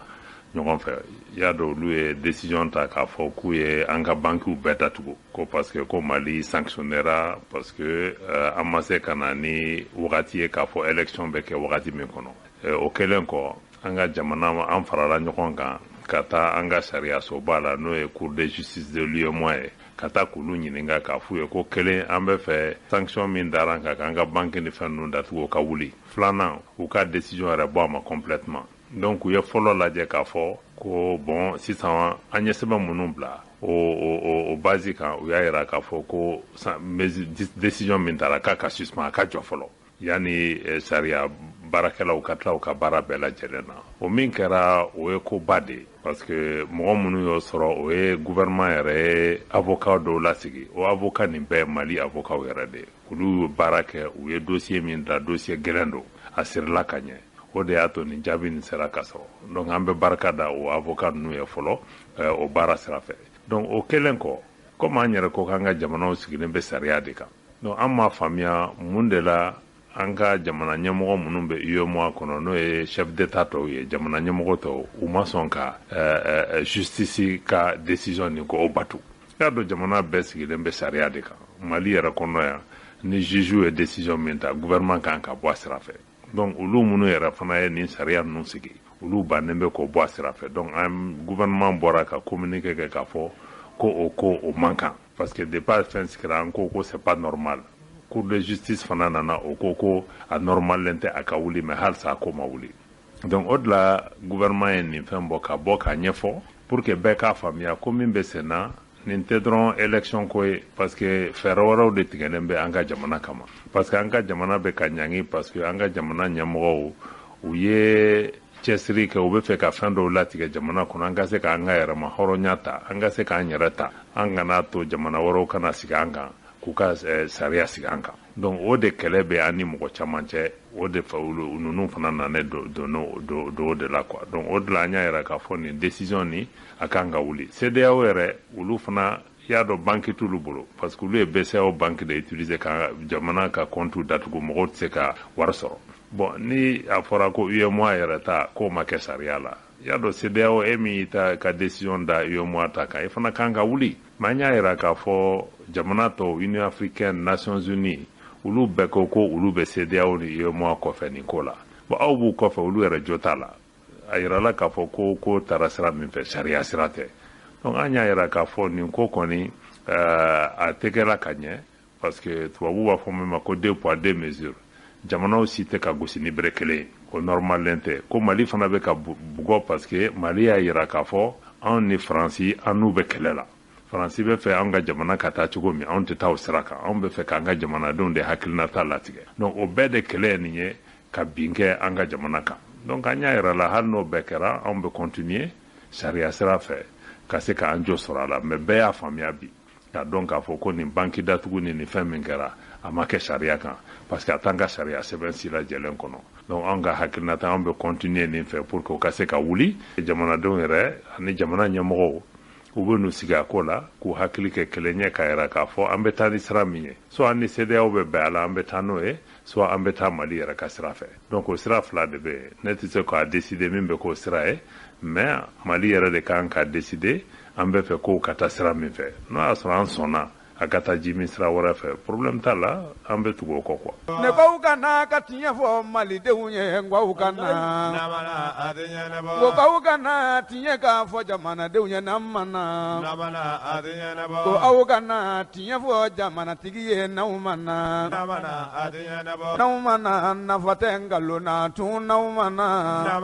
ɲɔgɔn fɛ, i y'a dɔn, olu ye décision ta k'a fɔ k'u ye an ka banques bɛɛ datugu, ko parce que ko Mali sanctionnera, parce que an ma se ka na ni wagati ye k'a fɔ élection bɛ kɛ wagati min kɔnɔ. O kɛlen kɔ, an ka jamana, an farala ɲɔgɔn kan ka taa an ka sariyasoba la, n'o ye Cour de justice de l'UEMOA ye, ka taa k'olu ɲininka k'a f'u ye ko kelen, an bɛ fɛ sanction min dara an kan k'an ka banque ni fɛn ninnu datugu, o ka wuli. Filanan, u ka décision yɛrɛ bɔ a ma complètement. Donc u ye fɔlɔ lajɛ k'a fɔ ko bon, sisan an ye sɛbɛn minnu bila, o base kan, u y'a yira k'a fɔ ko décision min taara, k'a ka suspend, a ka jɔ fɔlɔ yanni sariya baarakɛlaw ka tila u ka baara bɛɛ lajɛlen na. O min kɛra, o ye koba de ye, parce que mɔgɔ minnu y'o sɔrɔ, o ye gouvernement yɛrɛ ye avocat dɔw lasigi. O avocat nin bɛɛ Mali avocat yɛrɛ de ye. Olu ye baara kɛ, u ye dossier min da, dossier gɛlɛn don, a sirila ka ɲɛ. O de y'a to nin jaabi nin sera ka sɔrɔ. Donc an bɛ barika da o avocat ninnu ye fɔlɔ o baara sira fɛ. Donc o kɛlen kɔ, komi an yɛrɛ ko k'an ka jamanaw sigilen bɛ sariya de kan, donc an m'a faamuya mun de la an ka jamana ɲɛmɔgɔ minnu bɛ UEMOA kɔnɔ, n'o ye chef d'état tɔw ye, jamana ɲɛmɔgɔ tɔw, u ma sɔn ka justice ka décision nin ko o batu. I y'a dɔn, jamana bɛɛ sigilen bɛ sariya de kan. Mali yɛrɛ kɔnɔ yan, ni juge ye décision min ta, gouvernement kan ka bɔ a sira fɛ. Donc olu minnu yɛrɛ fana ye nin sariya ninnu sigi, olu bannen bɛ k'o bɔ a sira fɛ. Donc an gouvernement bɔra ka communiqué kɛ k'a fɔ ko o ko o man kan, parce que depuis a fɛn sigira, an ko ko c'est pas normal. Cour de justice fana nana, o ko ko a normalen tɛ, a ka wuli, mais halisa a ko ma wuli. Donc o de la gouvernement ye nin fɛn bɔ ka bɔ k'a ɲɛfɔ pour que bɛɛ k'a faamuya ko min bɛ sen na, nin tɛ dɔrɔn élection ko ye, parce que fɛɛrɛ wɛrɛw de tigɛlen bɛ an ka jamana kama, parce que an ka jamana bɛ ka ɲangi, parce que an ka jamana ɲɛmɔgɔw, u ye cɛsiri kɛ, u bɛ fɛ ka fɛn dɔw latigɛ jamana kɔnɔ, an ka se k'an ka yɛrɛma hɔrɔnya ta, an ka se k'an yɛrɛ ta, an kana to jamana wɛrɛw kana sigi an kan k'u ka sariya sigi an kan. Donc o de kɛlɛ bɛ an ni mɔgɔ caman cɛ. O de fɛ, olu ninnu fana nanen don o de la quoi. Donc o de la an y'a yira k'a fɔ nin décision nin, a kan ka wuli. CEDEAO yɛrɛ, olu fana i y'a dɔn, banque t'olu bolo, parce que olu ye BCEAO banque de utiliser ka jamana ka compte datugu, mɔgɔw tɛ se ka wari sɔrɔ. Bon, ni a fɔra ko UEMOA yɛrɛ ta k'o ma kɛ sariya la, i y'a dɔn, CEDEAO, e min y'i ta ka décision da UEMOA ta kan, e fana kan ka wuli. Mais an y'a yira k'a fɔ jamana tɔw, Union africaine, Nations unies, olu bɛɛ ko ko olu bɛ CEDEAO ni UEMOA kɔfɛ nin ko la. Bon, aw b'u kɔfɛ, olu yɛrɛ jo t'a la. A yirala k'a fɔ ko ko taara sira min fɛ, sariya sira tɛ. Donc an y'a yira k'a fɔ nin ko kɔni, a tɛ kɛra ka ɲɛ, parce que tubabu b'a fɔ min ma ko deux poids deux mesures, jamanaw si tɛ ka gosi ni bere kelen ye, o normalen tɛ. Ko Mali fana bɛ ka bugɔ, parce que Mali y'a yira k'a fɔ anw ni Faransi, an n'u bɛ kɛlɛ la. Faransi bɛ fɛ an ka jamana ka taa cogo min, anw tɛ taa o sira kan. Anw bɛ fɛ k'an ka jamanadenw de hakilinata latigɛ. Donc o bɛɛ de kɛlɛ ye nin ye ka bin kɛ an ka jamana kan. Donc an y'a yira la, hali n'o bɛɛ kɛra, anw bɛ continuer sariya sira fɛ ka se k'an jo sɔrɔ a la. Mais bɛɛ y'a faamuya bi k'a dɔn k'a fɔ ko nin banki datugu ni nin fɛn min kɛra, a ma kɛ sariya kan, parce que a t'an ka sariya sɛbɛn si lajɛlen kɔnɔ. Donc anw ka hakilinata, anw bɛ continuer nin fɛ pour que o ka se ka wuli. Jamanadenw yɛrɛ ani jamana ɲɛmɔgɔw, U bɛ n'u sigi a ko la k'u hakili kɛ kelen ye k'a yira k'a fɔ an bɛ taa ni sira min ye, soit an ni CEDEAO bɛ bɛn a la, an bɛ taa n'o ye, soit an bɛ taa Mali yɛrɛ ka sira fɛ. Donc o sira fila de bɛ yen. Ne tɛ se k'a décider min bɛ k'o sira ye, mais Mali yɛrɛ de kan ka décider an bɛ fɛ kow ka taa sira min fɛ. N'o y'a sɔrɔ an sɔnna a ka taa ji min sira wɛrɛ fɛ, problème t'a la, an bɛ tugu o kɔ quoi. Ne k'aw ka na ka tiɲɛ fɔ malidenw ye, n k'aw ka na, ko k'aw ka na tiɲɛ k'a fɔ jamanadenw ye n'an ma na, ko aw ka na tiɲɛ fɔ jamanatigi ye n'aw ma na, n'aw ma na nafa tɛ nkalon na tun n'aw ma na.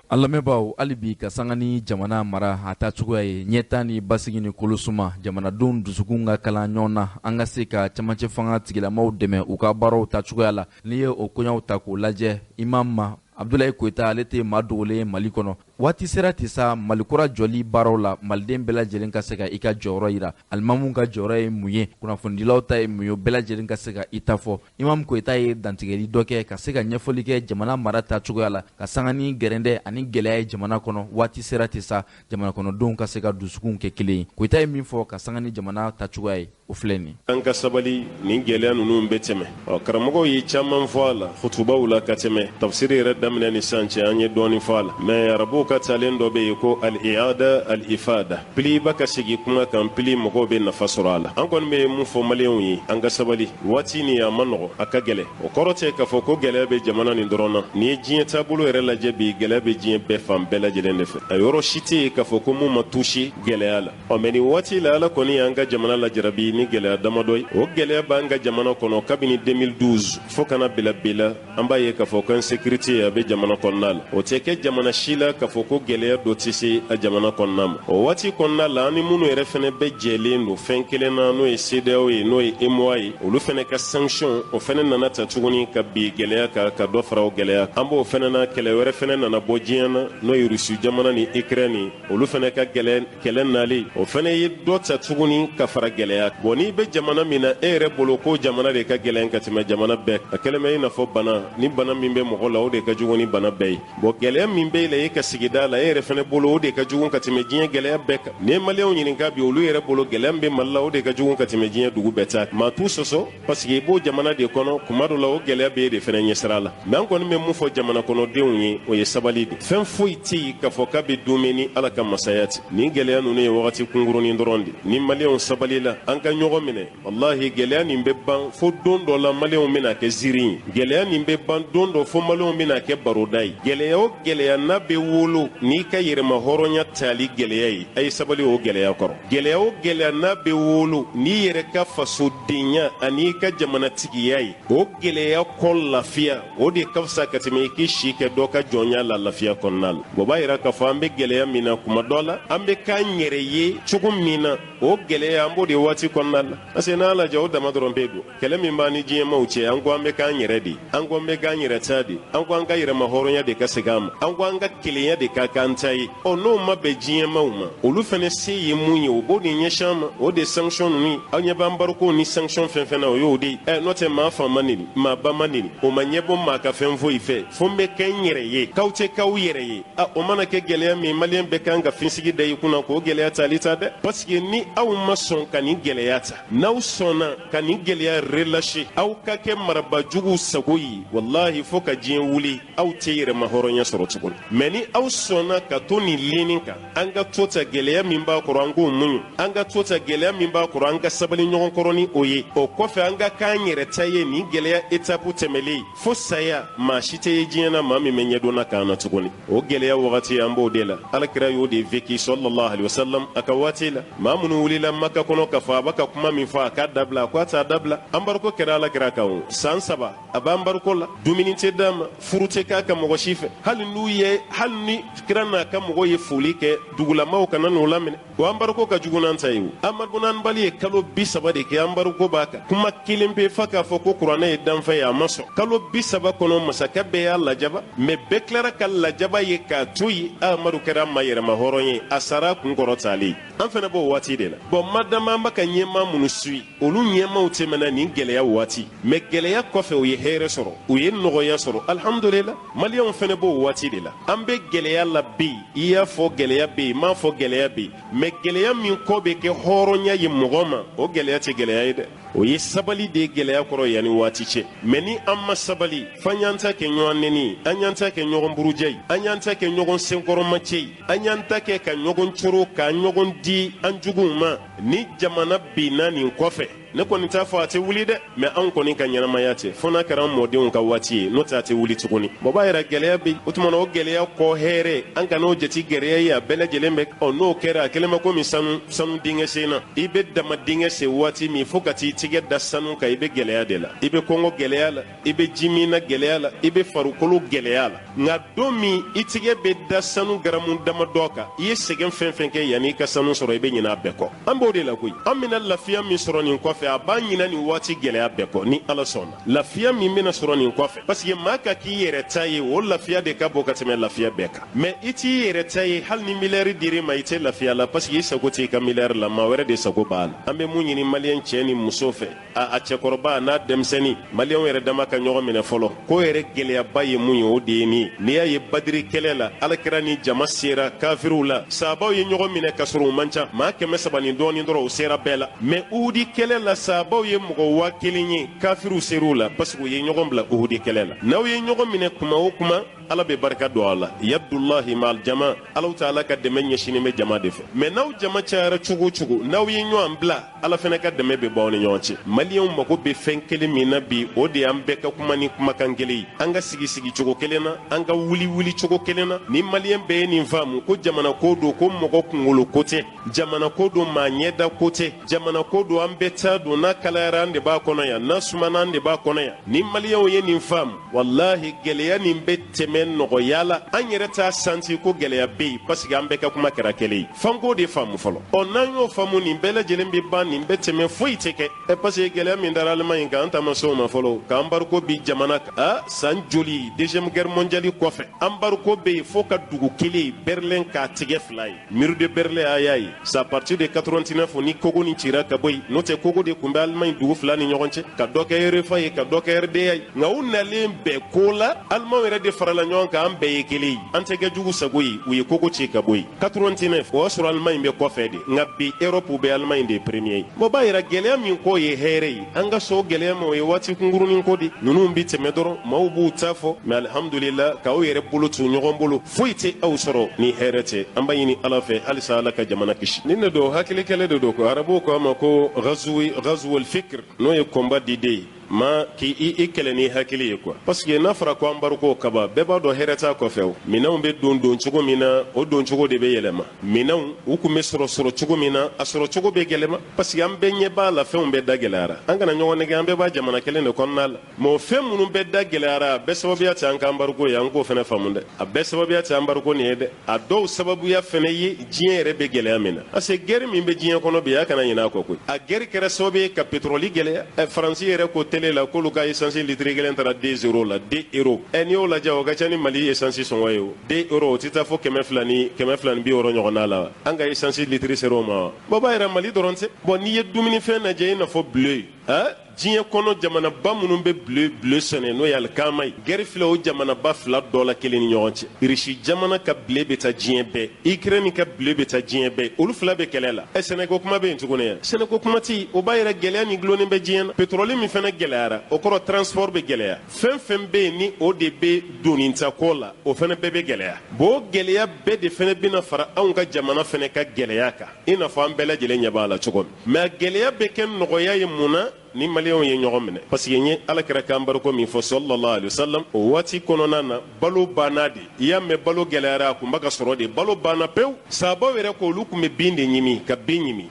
An lamɛnbaaw, hali bi ka sanga ni jamana mara a taacogoya ye, ɲɛta ni basigi ni kolosuma, jamanadenw dusukun ka kalan ɲɔgɔn na, an ka se ka camancɛ fanga tigilamaw dɛmɛ u ka baaraw taacogoya la. N'i ye o koɲaw ta k'o lajɛ, Imam ma Abdoulaye Koyita, ale tɛ maa dogolen ye Mali kɔnɔ. Waati sera ten sa Mali kura jɔli baaraw la, maliden bɛɛ lajɛlen ka se ka i ka jɔyɔrɔ yira. Alimamu ka jɔyɔrɔ ye mun ye, kunnafonidilaw ta ye mun ye, bɛɛ lajɛlen ka se ka i ta fɔ. Imam Koyita ye dantigɛli dɔ kɛ ka se ka ɲɛfɔli kɛ jamana mara taacogoya la, ka sanga ni gɛrɛndɛ ani gɛlɛya ye jamana kɔnɔ. Waati sera ten sa jamana kɔnɔdenw ka se ka dusukun kɛ kelen ye. Koyita ye min fɔ ka sanga ni jamana taacogoya ye, o filɛ nin. An ka sabali, nin gɛlɛya ninnu bɛ tɛmɛ. Ɔ, karamɔgɔw ye caman fɔ a la hutubaw la ka tɛmɛ. Tafsiri yɛrɛ daminɛ ni sisan cɛ, an ye dɔɔnin fɔ a la. Mais arabuw ka talen dɔ bɛ yen ko al-i'ada al-ifada, pili ba ka segin kuma kan, pili mɔgɔw bɛ nafa sɔrɔ a la. An kɔni bɛ mun fɔ maliyɛnw ye, an ka sabali. Waati nin a ma nɔgɔ, a ka gɛlɛn. O kɔrɔ tɛ k'a fɔ ko gɛlɛya bɛ jamana nin dɔrɔn na. N'i ye diɲɛ taabolo yɛrɛ lajɛ bi, gɛlɛya bɛ diɲɛ bɛɛ fan bɛɛ lajɛlen de fɛ. A yɔrɔ si tɛ yen k'a fɔ ko mun ma touché gɛlɛya la. Ɔ, mais nin waati la, Ala kɔni y'an ka jamana lajarabi ni gɛlɛya damadɔ ye. O gɛlɛya b'an ka jamana kɔnɔ kabini 2012 fo kana bila bi la. An b'a ye k'a fɔ ko insécurité a bɛ jamana kɔnɔna la. O tɛ kɛ jamana si la k'a fɔ ko gɛlɛya dɔ tɛ se a jamana kɔnɔna ma. O waati kɔnɔna la, an ni minnu yɛrɛ fɛnɛ bɛɛ jɛlen don fɛn kelen na, n'o ye CEDEAO ye, n'o ye UEMOA ye, olu fɛnɛ ka sanction o fɛnɛ nana ta tuguni ka bi gɛlɛya kan, ka dɔ fara o gɛlɛya. An b'o fɛnɛ na, kɛlɛ wɛrɛ fɛnɛ nana bɔ diɲɛ na, n'o ye Rusi jamana ni Ukraine, olu fɛnɛ ka kɛlɛ nalen, o fɛnɛ ye dɔ ta tuguni ka fara gɛlɛya. Bon, n'i bɛ jamana min na, e yɛrɛ bolo ko jamana de ka gɛlɛn ka tɛmɛ jamana bɛɛ, a kɛlen bɛ i n'a fɔ bana, ni bana min bɛ mɔgɔ la, o de ka jugu ni bana bɛɛ ye. Bon, gɛlɛya min bɛ e la e ka sigida la, e yɛrɛ fɛnɛ bolo o de ka jugu ka tɛmɛ diɲɛ gɛlɛya bɛɛ kan. N'i ye maliyɛnw ɲininka bi, olu yɛrɛ bolo gɛlɛya min bɛ Mali la, o de ka jugu ka tɛmɛ diɲɛ dugu bɛɛ ta. Maa t'u sɔsɔ, parce que i b'o jamana de kɔnɔ, kuma dɔ la o gɛlɛya bɛ e de fɛnɛ ɲɛsira la. Mais an kɔni bɛ mun fɔ jamana kɔnɔdenw ye, o ye sabali de. Fɛn foyi tɛ yen k'a fɔ k'a bɛ dumuni ni Ala ka masaya tɛ. Nin gɛlɛya ninnu ye wagati kunkurunin dɔrɔn de. Ni maliyɛnw sabalila, an ka ɲɔgɔn minɛ, walahi gɛlɛya nin bɛ ban fo don dɔ la maliyɛnw bɛna kɛ ziiri ye. Gɛlɛya nin bɛ ban don dɔ fo maliyɛnw bɛna kɛ baroda ye. Gɛlɛya o gɛlɛya n'a bɛ wolo n'i ka yɛrɛma hɔrɔnya tali gɛlɛya ye, a ye sabali o gɛlɛya kɔrɔ. Gɛlɛya o gɛlɛya n'a bɛ wolo n'i yɛrɛ ka fasodenya ani i ka jamanatigiya ye, o gɛlɛya kɔ lafiya, o de ka fisa ka tɛmɛ i k'i si kɛ dɔ ka jɔnya la lafiya kɔnɔna la. O b'a yira k'a fɔ an bɛ gɛlɛya min na, kuma dɔ la an bɛ k'an yɛrɛ ye cogo min na, o gɛlɛya an b'o de waati kɔnɔna la. Parce que n'a lajɛ, o dama dɔrɔn bɛ don kɛlɛ min b'an ni diɲɛmaw cɛ. An ko an bɛ k'an yɛrɛ de, an ko an bɛ k'an yɛrɛ ta de, an ko an ka yɛrɛma hɔrɔnya de ka segin an ma, an ko an ka kelenya de ka k'an ta ye. Ɔ, n'o ma bɛn diɲɛmaw ma, olu fɛnɛ se ye mun ye, o b'o de ɲɛsin an ma, o de sanction ninnu ye. Aw ɲɛ b'an barikow ni sanction fɛn fɛn na, o y'o de ye. Ɛ, n'o tɛ maa fa ma neni, maa ba ma neni, o ma ɲɛbɔ maa ka fɛn foyi fɛ, fo n bɛ kɛ n yɛrɛ ye, k'aw tɛ k'aw yɛrɛ ye. A, o mana kɛ gɛlɛya min, maliyɛn bɛɛ kan ka finsigi da i kunna k'o gɛlɛya tali ta dɛ. Parce que ni aw ma sɔn ka nin gɛlɛya ta, n'aw sɔnna ka nin gɛlɛya relâcher, aw ka kɛ marabajuguw sago ye, walahi fo ka diɲɛ wuli aw tɛ yɛrɛma hɔrɔnya sɔrɔ tuguni. Mais ni aw sɔnna ka to nin lenni kan, an ka to ta gɛlɛya min b'a kɔrɔ, an k'o muɲu, an ka to ta gɛlɛya min b'a kɔrɔ, an ka sabali ɲɔgɔn kɔrɔ ni o ye, o kɔfɛ an ka k'an yɛrɛ ta ye. Nin gɛlɛya étape tɛmɛlen, fo saya, maa si tɛ ye diɲɛ na maa min bɛ ɲɛdɔnna k'an na tuguni. O gɛlɛya wagati, an b'o de la. Alakira y'o de vécu sallallahu alaihi wasallam a ka waati la. Maa minnu wulila Maka kɔnɔ k'a fɔ a b'a ka kuma min fɔ, a k'a dabila, a ko a t'a dabila. Embargo kɛra alakira kan, o san 3 a b'an embargo la, dumuni tɛ d'a ma, furu tɛ k'a ka mɔgɔ si fɛ. Hali n'u ye, hali ni kira n'a ka mɔgɔw ye foli kɛ, dugulamaw kana n'o laminɛ. O embargo ka jugu n'an ta ye. O Amadu Hanbali ye kalo 30 de kɛ embargo b'a kan, kuma kelen pe fa k'a fɔ ko kuranɛ ye danfɛn ye, a ma sɔn. Kalo 30 kɔnɔ, masakɛ bɛɛ y'a lajaba, mais bɛɛ tilara ka lajaba ye k'a to yen. Amadu kɛra ma yɛrɛma hɔrɔn ye, a sara kun kɔrɔ talen. An fana b'o waati de la. Bon, madama an bɛ ka ɲɛmaa ɲɛmaa minnu suit, olu ɲɛmaaw tɛmɛna nin gɛlɛya waati, mais gɛlɛya kɔfɛ u ye hɛrɛ sɔrɔ, u ye nɔgɔya sɔrɔ, alhamdulillah. Maliyɛnw fɛnɛ b'o waati de la. An bɛ gɛlɛya la bi, i y'a fɔ gɛlɛya bɛ yen, m'a fɔ gɛlɛya bɛ yen, mais gɛlɛya min kɔ bɛ kɛ hɔrɔnya ye mɔgɔ ma, o gɛlɛya tɛ gɛlɛya ye dɛ, o ye sabali de ye gɛlɛya kɔrɔ yanni waati cɛ. Mais ni an ma sabali, f'an y'an ta kɛ ɲɔgɔn nɛni ye, an y'an ta kɛ ɲɔgɔn buruja ye, an y'an ta kɛ ɲɔgɔn senkɔrɔmacɛ ye, an y'an ta kɛ ka ɲɔgɔn coro, ka ɲɔgɔn di an juguw ma. Ni jamana binna nin kɔfɛ, ne kɔni t'a fɔ a tɛ wuli dɛ, mais anw kɔni ka ɲɛnamaya tɛ, fo n'a kɛra an mɔdenw ka waati ye, n'o tɛ a tɛ wuli tuguni. Bon, b'a yɛrɛ gɛlɛya bɛ yen, o tuma na o gɛlɛya kɔ hɛrɛ, an kana o jate gɛlɛya ye, a bɛɛ lajɛlen bɛ. Ɔ n'o kɛra, a kɛlen bɛ komi sanu dingɛ sen na, i bɛ dama dingɛ sen waati min fo ka t'i tigɛ da sanu kan, i bɛ gɛlɛya de la, i bɛ kɔngɔ gɛlɛya la, i bɛ jimina gɛlɛya la, i bɛ farikolo gɛlɛya la. Nka don min i tigɛ bɛ da sanu garamu damadɔ kan, i ye sɛgɛn fɛn fɛn kɛ yanni i ka sanu sɔrɔ, i bɛ ɲinɛ a bɛɛ kɔ. An b'o de la koyi. An bɛna lafiya min sɔrɔ nin kɔfɛ, a b'an ɲinɛ nin waati gɛlɛya bɛɛ kɔ ni Ala sɔnna. Lafiya min bɛna sɔrɔ nin kɔfɛ, parce que maa ka k'i yɛrɛ ta ye, o lafiya de ka bon ka tɛmɛ lafiya bɛɛ kan. Mais i t'i yɛrɛ ta ye, hali ni miliyari dir'i ma, i tɛ lafiya la, parce que i sago t'i ka miliyari la, maa wɛrɛ de sago b'a la. An bɛ mun ɲini maliyɛn cɛ ni muso fɛ, a cɛkɔrɔba n'a denmisɛnnin, maliyɛnw yɛrɛ dama ka ɲɔgɔn minɛ fɔlɔ. Ko yɛrɛ gɛlɛyaba ye mun ye, o de ye nin ye. N'i y'a ye Badiri kɛlɛ la, Alakira ni jama sera kafiriw la, sahabaw ye ɲɔgɔn minɛ ka sɔrɔ u man ca, maa 300 ni dɔɔnin dɔrɔn, u sera bɛɛ la. Mais Uhudi kɛlɛ la, sahabaw ye mɔgɔ 1000 ye, kafiriw ser'u la, parce que u ye ɲɔgɔn bila Uhudi kɛlɛ la. N'aw ye ɲɔgɔn minɛ kuma o kuma, Ala bɛ barika don a la. Yadullahi ma'al jama, Ala ta'ala ka dɛmɛ ɲɛsinnen bɛ jama de fɛ. Mais n'aw jama cayara cogo o cogo, n'aw ye ɲɔgɔn bila, Ala fana ka dɛmɛ bɛ bɔ aw ni ɲɔgɔn cɛ. Maliyɛnw mago bɛ fɛn kelen min na bi, o de y'an bɛɛ ka kuma ni kumakan kelen ye, an ka sigi sigicogo kelen na, an ka wuli wuli cogo kelen na. Ni maliyɛn bɛɛ ye nin faamu ko jamana ko don, ko mɔgɔ kunkolo ko tɛ, jamana ko don, maa ɲɛda ko tɛ, jamana ko don, an bɛɛ ta don, n'a kalayara an de b'a kɔnɔ yan, n'a sumana an de b'a kɔnɔ yan. Ni maliyɛnw ye nin faamu, walahi gɛlɛya nin bɛ tɛmɛ nɔgɔya la. An yɛrɛ t'a santi ko gɛlɛya bɛ yen, parce que an bɛɛ ka kuma kɛra kelen ye. F'an k'o de faamu fɔlɔ. Ɔ n'an y'o faamu, nin bɛɛ lajɛlen bɛ ban, nin bɛ tɛmɛ, foyi tɛ kɛ. Ɛ parce que gɛlɛya min dara Allemagne kan, an ta ma se o ma fɔlɔ, ka embargo bi jamana kan. A san joli deuxième guerre mondiale kɔfɛ, embargo bɛ yen fo ka dugu kelen Berlin k'a tigɛ fila ye. Mur de Berlin, a y'a ye, c'est à partir de 89 ni kogo ni cira ka bɔ yen, n'o tɛ kogo de tun bɛ Allemagne dugu fila ni ɲɔgɔn cɛ, ka dɔ kɛ RFA ye, ka dɔ kɛ RDA ye. Nka u nalen bɛɛ ko la, Allemagne yɛrɛ de farala ɲɔgɔn kan, an bɛɛ ye kelen ye, an tɛ kɛ jugu sago ye, u ye kogo ci ka bɔ yen. 89, o y'a sɔrɔ Allemagne bɛ kɔfɛ de, nka bi Europe bɛ Allemagne de ye premier ye. Bon, b'a yira gɛlɛya min ko ye hɛrɛ ye, an ka sɔn gɛlɛya ma, o ye waati kunkurunin ko de. Ninnu bi tɛmɛ dɔrɔn, maaw b'u ta fɔ, mais alhamdulillah, k'aw yɛrɛ bolo tu ɲɔgɔn bolo, foyi tɛ aw sɔrɔ ni hɛrɛ tɛ. An b'a ɲini Ala fɛ halisa Ala ka jamana kisi. Nin de don, hakili kɛlɛ de don ko arabuw ko a ma ko ghazwul fikr, n'o ye combat d'idées ye, ma k'i i kɛlɛ ni hakili ye quoi. Parce que n'a fɔra ko embargo kaba, bɛɛ b'a dɔn hɛrɛ t'a kɔfɛ. O minɛnw bɛ don cogo min na, o don cogo de bɛ yɛlɛma. Minɛnw u tun bɛ sɔrɔ cogo min na, a sɔrɔ cogo bɛ gɛlɛma, parce que an bɛɛ ɲɛ b'a la, fɛnw bɛɛ da gɛlɛyara. An kana ɲɔgɔn nɛgɛ, an bɛɛ b'a jamana kelen de kɔnɔna la. Mais o fɛn minnu bɛɛ da gɛlɛyara, a bɛɛ sababuya tɛ an ka embargo ye, an k'o fana faamu dɛ. A bɛɛ sababuya tɛ embargo nin ye dɛ, a dɔw sababuya fana ye diɲɛ yɛrɛ bɛ gɛlɛya min na. Parce que guerre min bɛ diɲɛ kɔnɔ bi, a kana ɲinɛ a kɔ koyi. A guerre kɛra sababu ye ka pétrole gɛlɛya. Ɛ Faransi yɛrɛ ko télé la k'olu ka essence litre kelen taara 2 euros la, 2 euros. Ɛ n'i y'o lajɛ, o ka ca ni Mali essence sɔngɔ ye o. 2 euros, o tɛ taa fo 260 ɲɔgɔnna la. An ka essence litre sera o ma wa? Bon, b'a yɛrɛ Mali dɔrɔn tɛ. Bon, n'i ye dumunifɛn lajɛ, i n'a fɔ blé, hein, diɲɛ kɔnɔ jamanaba minnu bɛ blé sɛnɛ, n'o ye alikama ye, guerre filɛ o jamanaba fila dɔ la kelen ni ɲɔgɔn cɛ. Irisi jamana ka blé bɛ taa diɲɛ bɛɛ, Ukraine ka blé bɛ taa diɲɛ bɛɛ, olu fila bɛ kɛlɛ la. Ɛ sɛnɛko kuma bɛ yen tuguni ya? Sɛnɛko kuma tɛ yen. O b'a yɛrɛ gɛlɛya min gulonnen bɛ diɲɛ na. Pétrole min fana gɛlɛyara, o kɔrɔ transport bɛ gɛlɛya. Fɛn fɛn bɛ yen ni o de bɛ donita ko la, o fana bɛɛ bɛ gɛlɛya. Bon, o gɛlɛya bɛɛ de fana bɛna fara anw ka jamana fana ka gɛlɛya kan, i n'a fɔ an bɛɛ lajɛlen ɲɛ b'a la cogo min. Mais a gɛlɛya bɛ kɛ nɔgɔya ye mun na? Ni maliyɛnw ye ɲɔgɔn minɛ. Parce que n ye Ala kɛra k'an bariko min fɔ sallallahu alaihi wasallam, o waati kɔnɔna na, balo banna de. I y'a mɛn balo gɛlɛyara, a kun b'a ka sɔrɔ de, balo banna pewu. Sahabaw yɛrɛ ko olu tun bɛ bin de ɲimi, ka bin ɲimi.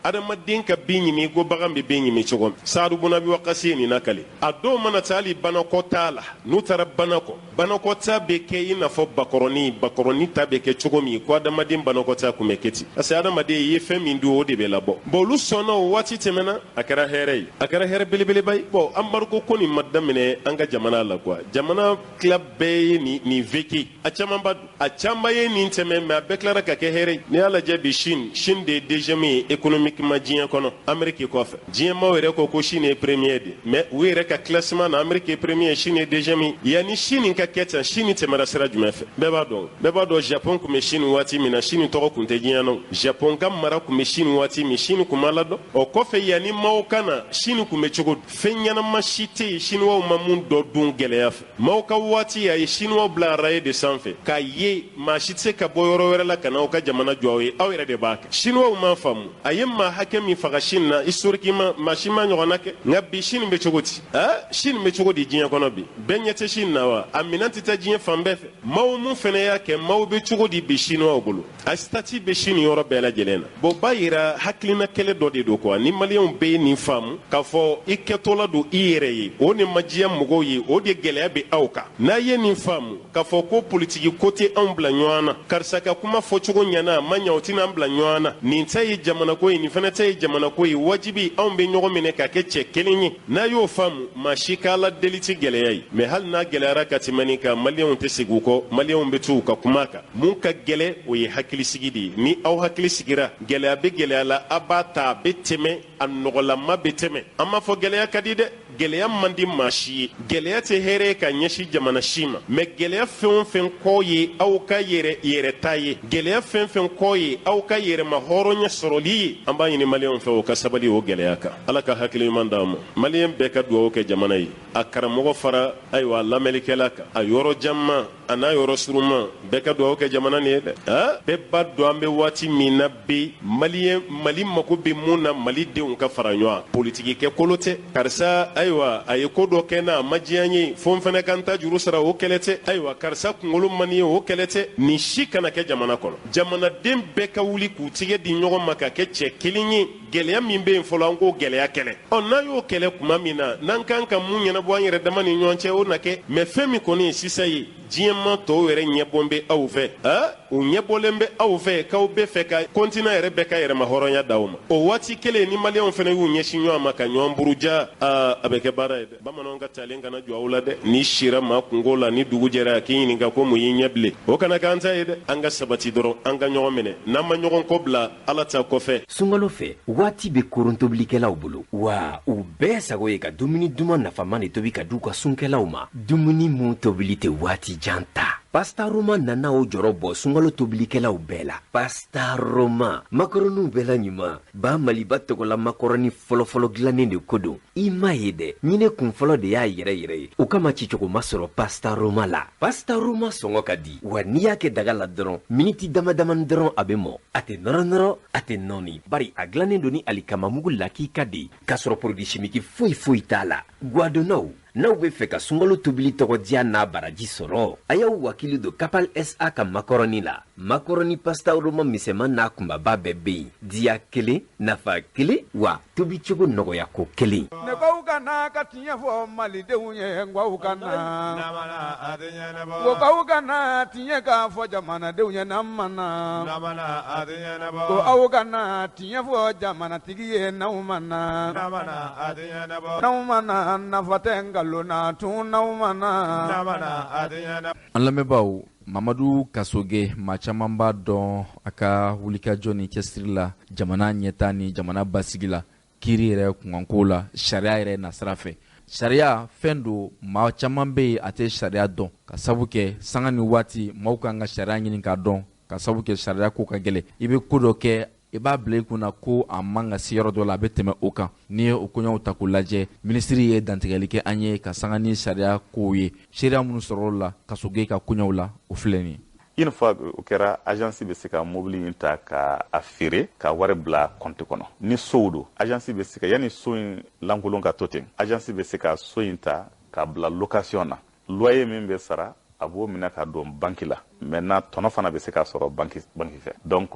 Adamaden ka bin ɲimi ko bagan bɛ bin ɲimi cogo min. Saadu bun Abi Waqasi ye nin lakale. A dɔw mana taa hali banakɔ t'a la, n'u taara banakɔ, banakɔta bɛ kɛ i n'a fɔ bakɔrɔni ta bɛ kɛ cogo min, ko adamaden banakɔta tun bɛ kɛ ten. Parce que adamaden, i ye fɛn min dun, o de bɛ labɔ. Bon, olu sɔnna, o waati tɛmɛna, a kɛra hɛrɛ ye. A kɛra hɛrɛ belebeleba ye. Bon, embargo ko nin ma daminɛ an ka jamana la quoi. Jamana tila bɛɛ ye nin vécu, a caman ba don, a caman ye nin tɛmɛ, mais a bɛɛ tilara ka kɛ hɛrɛ ye. N'i y'a lajɛ bi, Chine de ye deuxième ye économiquement diɲɛ kɔnɔ Amérique kɔfɛ. Diɲɛmaaw yɛrɛ ko ko Chine ye premier de, mais u yɛrɛ ka classement na, Amérique ye premier, Chine ye deuxième ye. Yanni Chine ka kɛ tan, Chine tɛmɛra sira jumɛn fɛ? Bɛɛ b'a dɔn, bɛɛ b'a dɔn. Japon tun bɛ Chine waati min na, Chine tɔgɔ tun tɛ diɲɛ na. Japon ka mara tun bɛ Chine waati min, Chine tun ma ladɔn. O kɔfɛ, yanni maaw ka na, Chine tun bɛ cogo di? Fɛn ɲɛnama si tɛ yen Chinois ma mun dɔ dun gɛlɛya fɛ. Maaw ka waati, a ye Chinois bila rail de sanfɛ k'a ye maa si tɛ se ka bɔ yɔrɔ wɛrɛ la ka n'aw ka jamana jɔ aw ye, aw yɛrɛ de b'a kɛ. Chinois m'a faamu. A ye maa hakɛ min faga Chine na, historiquement maa si ma ɲɔgɔnna kɛ. Nka bi, Chine bɛ cogo di? Chine bɛ cogo di diɲɛ kɔnɔ bi? Bɛɛ ɲɛ tɛ Chine na wa? A minɛn tɛ taa diɲɛ fan bɛɛ fɛ. Maaw mun fɛnɛ y'a kɛ, maaw bɛ cogo di bi Chinois bolo? A statut bɛ Chine yɔrɔ bɛɛ lajɛlen na. Bon, b'a yira hakilina kɛlɛ dɔ de don quoi. Ni Maliyɛnw bɛɛ ye nin faamu k'a fɔ i kɛtɔla don i yɛrɛ ye, o de ma diya mɔgɔw ye, o de gɛlɛya bɛ aw kan. N'a ye nin faamu k'a fɔ ko politiki ko tɛ anw bila ɲɔgɔn na, karisa ka kuma fɔcogo ɲɛna, a ma ɲɛ, o tɛna an bila ɲɔgɔn na, nin ta ye jamanako ye, nin fana ta ye jamanako ye, wajibi anw bɛ ɲɔgɔn minɛ ka kɛ cɛ kelen ye. N'a y'o faamu, maa si k'ala deli tɛ gɛlɛya ye. Mais hali n'a gɛlɛyara ka tɛmɛ nin kan, Maliyɛnw tɛ segin u kɔ, Maliyɛnw bɛ to u ka kuma kan. Mun ka gɛlɛ, o ye hakilisigi de ye. Ni aw hakili sigira, gɛlɛya bɛ gɛlɛya la, a b'a ta, a bɛ tɛmɛ, a nɔgɔlama bɛ tɛmɛ. An m'a fɔ gɛlɛya ka di dɛ, gɛlɛya man di maa si ye, gɛlɛya tɛ hɛrɛ ye ka ɲɛsin jamana si ma. Mais gɛlɛya fɛn o fɛn kɔ ye aw ka yɛrɛ yɛrɛ ta ye, gɛlɛya fɛn fɛn kɔ ye aw ka yɛrɛma hɔrɔnya sɔrɔli ye, an b'a ɲini Maliyɛnw fɛ, o ka sabali o gɛlɛya kan. Ala ka hakili ɲuman d'an ma. Maliyɛn bɛɛ ka dugawu kɛ jamana ye, a karamɔgɔ fara ayiwa lamɛnlikɛla kan, a yɔrɔ janman a n'a yɔrɔ surunman, bɛɛ ka dugawu kɛ jamana nin ye dɛ. Bɛɛ b'a dɔn an bɛ waati min na bi, Maliyɛn, Mali mako bɛ mun na? Malidenw ka fara ɲɔgɔn. Politiki kɛ kolo tɛ. Karisa, ayiwa, a ye ko dɔ kɛ n na, a ma diya n ye, fo n fana ka n ta juru sara, o kɛlɛ tɛ. Ayiwa, karisa kunkolo man di ye, o kɛlɛ tɛ. Nin si kana kɛ jamana kɔnɔ. Jamanaden bɛɛ ka wuli k'u tigɛ di ɲɔgɔn ma ka kɛ cɛ kelen ye. Gɛlɛya min bɛ yen fɔlɔ, an k'o gɛlɛya kɛlɛ. Ɔ, n'an y'o kɛlɛ tuma min na, n'an kan ka mun ɲɛnabɔ an yɛrɛ dama ni ɲɔgɔn cɛ, o na kɛ. Mais fɛn min kɔni ye sisan ye, diɲɛma tɔw yɛrɛ ɲɛbɔn bɛ aw fɛ, u ɲɛbɔlen bɛ aw fɛ k'aw bɛ fɛ ka continent yɛrɛ bɛɛ ka yɛrɛma hɔrɔnya d'aw ma. O waati kelen ni Maliyɛnw fana y'u ɲɛsin ɲɔgɔn ma ka ɲɔgɔn buruja, a bɛ kɛ baara ye dɛ. Bamananw ka talen kana jɔ aw la dɛ. N'i sira maa kungo la, ni dugu jɛra, k'i ɲininka ko mun y'i ɲɛ bilen, o kana k'an ta ye dɛ. An ka sabati dɔrɔn, an ka ɲɔgɔn minɛ. N'an ma ɲɔgɔn kɔ bila, Ala ta kɔfɛ. Sunkalo fɛ, waati bɛ koron tobilikɛlaw bolo wa, u bɛɛ sago ye ka dumuni duman nafama de tobi ka di u ka sunkɛlaw ma, dumuni mun tobili tɛ waati jan ta. Pasta Roma nana o jɔrɔ bɔ sunkalo tobilikɛlaw bɛɛ la. Pasta Roma makɔrɔniw bɛɛ la ɲuman ba, Maliba tɔgɔla makɔrɔni fɔlɔfɔlɔ dilannen de ko don. I m'a ye dɛ, ɲinɛ kun fɔlɔ de y'a yɛrɛ yɛrɛ ye, o kama cicogo ma sɔrɔ Pasta Roma la. Pasta Roma sɔngɔ ka di wa, n'i y'a kɛ daga la dɔrɔn, miniti dama damani dɔrɔn, a bɛ mɔ. A tɛ nɔrɔ nɔrɔ, a tɛ nɔɔni, bari a dilannen don ni alikamamugu lakika de, k'a sɔrɔ produit chimique foyi foyi t'a la. Gwadonnaw, n'aw bɛ fɛ ka sunkalo tobili tɔgɔ diya n'a baraji sɔrɔ, a y'aw wakili don Kapal SA ka makɔrɔni la. Makɔrɔni Pasta Roma misɛnman n'a kunbaba bɛɛ bɛ yen. Diya kelen, nafa kelen wa, tobicogo nɔgɔya ko kelen. Ne k'aw ka na ka tiɲɛ fɔ Malidenw ye, n k'aw ka na, ko k'aw ka na tiɲɛ k'a fɔ jamanadenw ye, n'an ma na, ko aw ka na tiɲɛ fɔ jamanatigi ye, n'aw ma na, n'aw ma na, nafa tɛ nkalon na tun, n'aw ma na. An lamɛnbaaw, Mamadu Kasoge, maa caman b'a dɔn a ka wulikajɔ ni cɛsiri la jamana ɲɛta ni jamana basigi la, kiiri yɛrɛ kunkanko la, sariya yɛrɛ nasira fɛ. Sariya fɛn don, maa caman bɛ yen, a tɛ sariya dɔn, ka sabu kɛ sanga ni waati maaw kan ka sariya ɲini k'a dɔn, ka sabu kɛ sariya ko ka gɛlɛn. I bɛ ko dɔ kɛ, i b'a bila i kunna ko a man ka se yɔrɔ dɔ la, a bɛ tɛmɛ o kan. N'i ye o koɲɛw ta k'o lajɛ, minisiri ye dantigɛli kɛ an ye ka sanga ni sariya kow ye. Seereya minnu sɔrɔ la Kasoge ka koɲɛw la, o filɛ nin ye. Une fois o kɛra, agence bɛ se ka mobili in ta ka a feere ka wari bila compte kɔnɔ. Ni sow don, agence bɛ se ka, yanni so in lankolon ka to ten, agence bɛ se ka so in ta ka bila location na. Loyer min bɛ sara, a b'o minɛ ka don banki la. Maintenant, tɔnɔ fana bɛ se ka sɔrɔ banki fɛ. Donc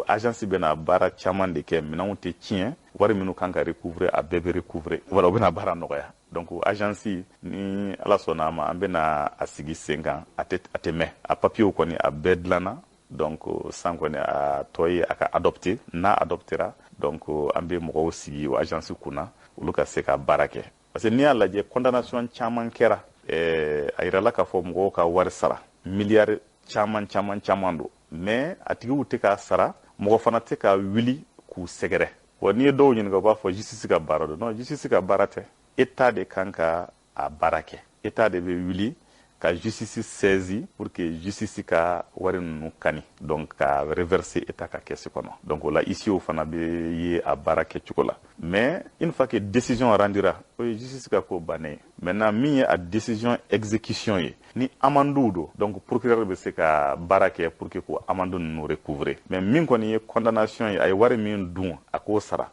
agence bɛna baara caman de kɛ. Minɛnw tɛ tiɲɛ, wari minnu kan ka recouvrer, a bɛɛ bɛ recouvrer. Voilà, o bɛna baara nɔgɔya. Donc agence, ni Ala sɔnna a ma, an bɛna a sigi sen kan, a tɛ mɛn. A papiyew kɔni, a bɛɛ dilanna. Donc san kɔni, a tɔ ye a ka adopté. N'a adoptera, donc an bɛ mɔgɔw sigi o agence kunna. olu ka se ka baara kɛ. Parce que n'i y'a lajɛ, condamnation caman kɛra, a yirala k'a fɔ mɔgɔw ka wari sara, miliyari caman caman caman don, mais a tigiw tɛ k'a sara, mɔgɔ fana tɛ ka wuli k'u sɛgɛrɛ. Wa n'i ye dɔw ɲininka, u b'a fɔ justice ka baara don. Non, justice ka baara tɛ, état de kan ka a baara kɛ. État de bɛ wuli ka justice saisi pour que justice ka wari ninnu kani, donc ka reverser état ka caisse kɔnɔ. Donc o la, huissier fana bɛ ye a baara kɛcogo la. Mais une fois que décision rendira, o ye justice ka ko bannen ye. Maintenant, min ye a décision exécution ye, ni amende don, donc procureur bɛ se ka baara kɛ pour que k'o amende ninnu recouvrer. Mais min kɔni ye condamnation ye, a ye wari min dun, a k'o sara,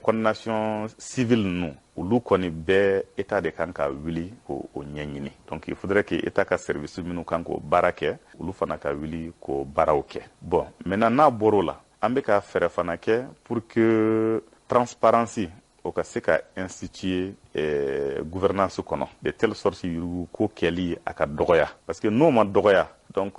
condamnation civile ninnu, olu kɔni bɛɛ, état de kan ka wuli k'o ɲɛɲini. Donc il faudrait que état ka service minnu kan k'o baara kɛ, olu fana ka wuli k'o baaraw kɛ. Bon, maintenant, n'a bɔr'o la, an bɛ ka fɛɛrɛ fana kɛ pour que transparence o ka se ka instituer gouvernance kɔnɔ, de telle sorte yurugu kɛli a ka dɔgɔya. Parce que n'o ma dɔgɔya, donc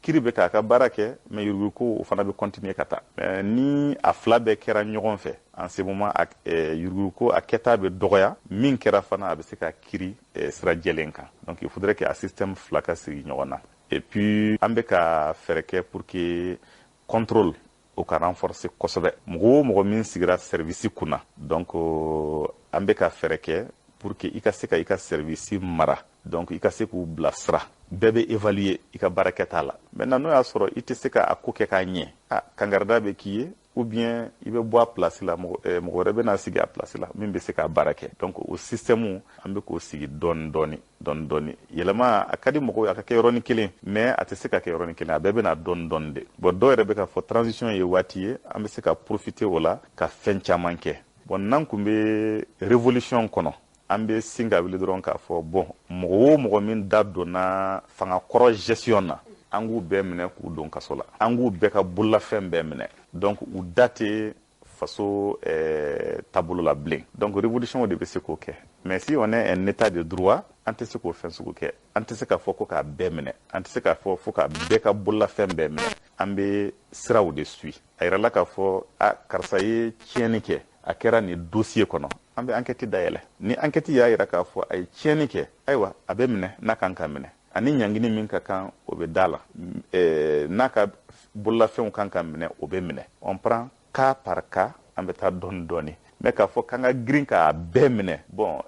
kiri bɛ k'a ka baara kɛ, mais yuruguko o fana bɛ continuer ka taa. Mais ni a fila bɛɛ kɛra ɲɔgɔn fɛ, en ce moment yuruguko a kɛta bɛ dɔgɔya, min kɛra fana, a bɛ se ka kiri sira jɛlen kan. Donc il faudrait que a système fila ka sigi ɲɔgɔn na. Et puis an bɛ ka fɛɛrɛ kɛ pour que contrôle o ka renforcer kosɛbɛ. Mɔgɔ o mɔgɔ min sigira service kunna, donc an bɛ ka fɛɛrɛ kɛ pour que i ka se ka i ka service mara, donc i ka se k'u bilasira. Bɛɛ bɛ évaluer i ka baarakɛta la. Maintenant, n'o y'a sɔrɔ i tɛ se ka a ko kɛ k'a ɲɛ, a kangarida bɛ k'i ye, ou bien i bɛ bɔ a place la, mɔgɔ wɛrɛ bɛ na sigi a place la min bɛ se k'a baara kɛ. Donc o système, an bɛ k'o sigi dɔɔni dɔɔni dɔɔni dɔɔni. Yɛlɛma a ka di mɔgɔw ye a ka kɛ yɔrɔnin kelen, mais a tɛ se ka kɛ yɔrɔnin kelen, a bɛɛ bɛ na dɔɔni dɔɔni de. Bon, dɔw yɛrɛ bɛ k'a fɔ transition ye waati ye, an bɛ se ka profiter o la ka fɛn caman kɛ. Bon, n'an kun bɛ révolution kɔnɔ, an bɛ sin ka wuli dɔrɔn k'a fɔ bon, mɔgɔ o mɔgɔ min da donna fanga kɔrɔ gestion na, an k'u bɛɛ minɛ k'u don kaso la, an k'u bɛɛ ka bololafɛn bɛɛ minɛ, donc u da tɛ faso taabolo la bilen. Donc révolution de bɛ se k'o kɛ. Mais si on est un état de droit, an tɛ se k'o fɛn sugu kɛ. An tɛ se k'a fɔ ko k'a bɛɛ minɛ, an tɛ se k'a fɔ fo ka bɛɛ ka bololafɛn bɛɛ minɛ. An bɛ siraw de suit. A yirala k'a fɔ a karisa ye tiɲɛni kɛ, a kɛra nin dossier kɔnɔ, an bɛ enquête dayɛlɛ. Ni enquête y'a yira k'a fɔ a ye tiɲɛni kɛ, ayiwa, a bɛ minɛ n'a kan ka minɛ, ani ɲangini min ka kan, o bɛ da la, n'a ka bololafɛnw kan ka minɛ, o bɛ minɛ. On prend cas par cas, an bɛ taa dɔɔni dɔɔni. Mais k'a fɔ k'an ka girin k'a bɛɛ minɛ, bon,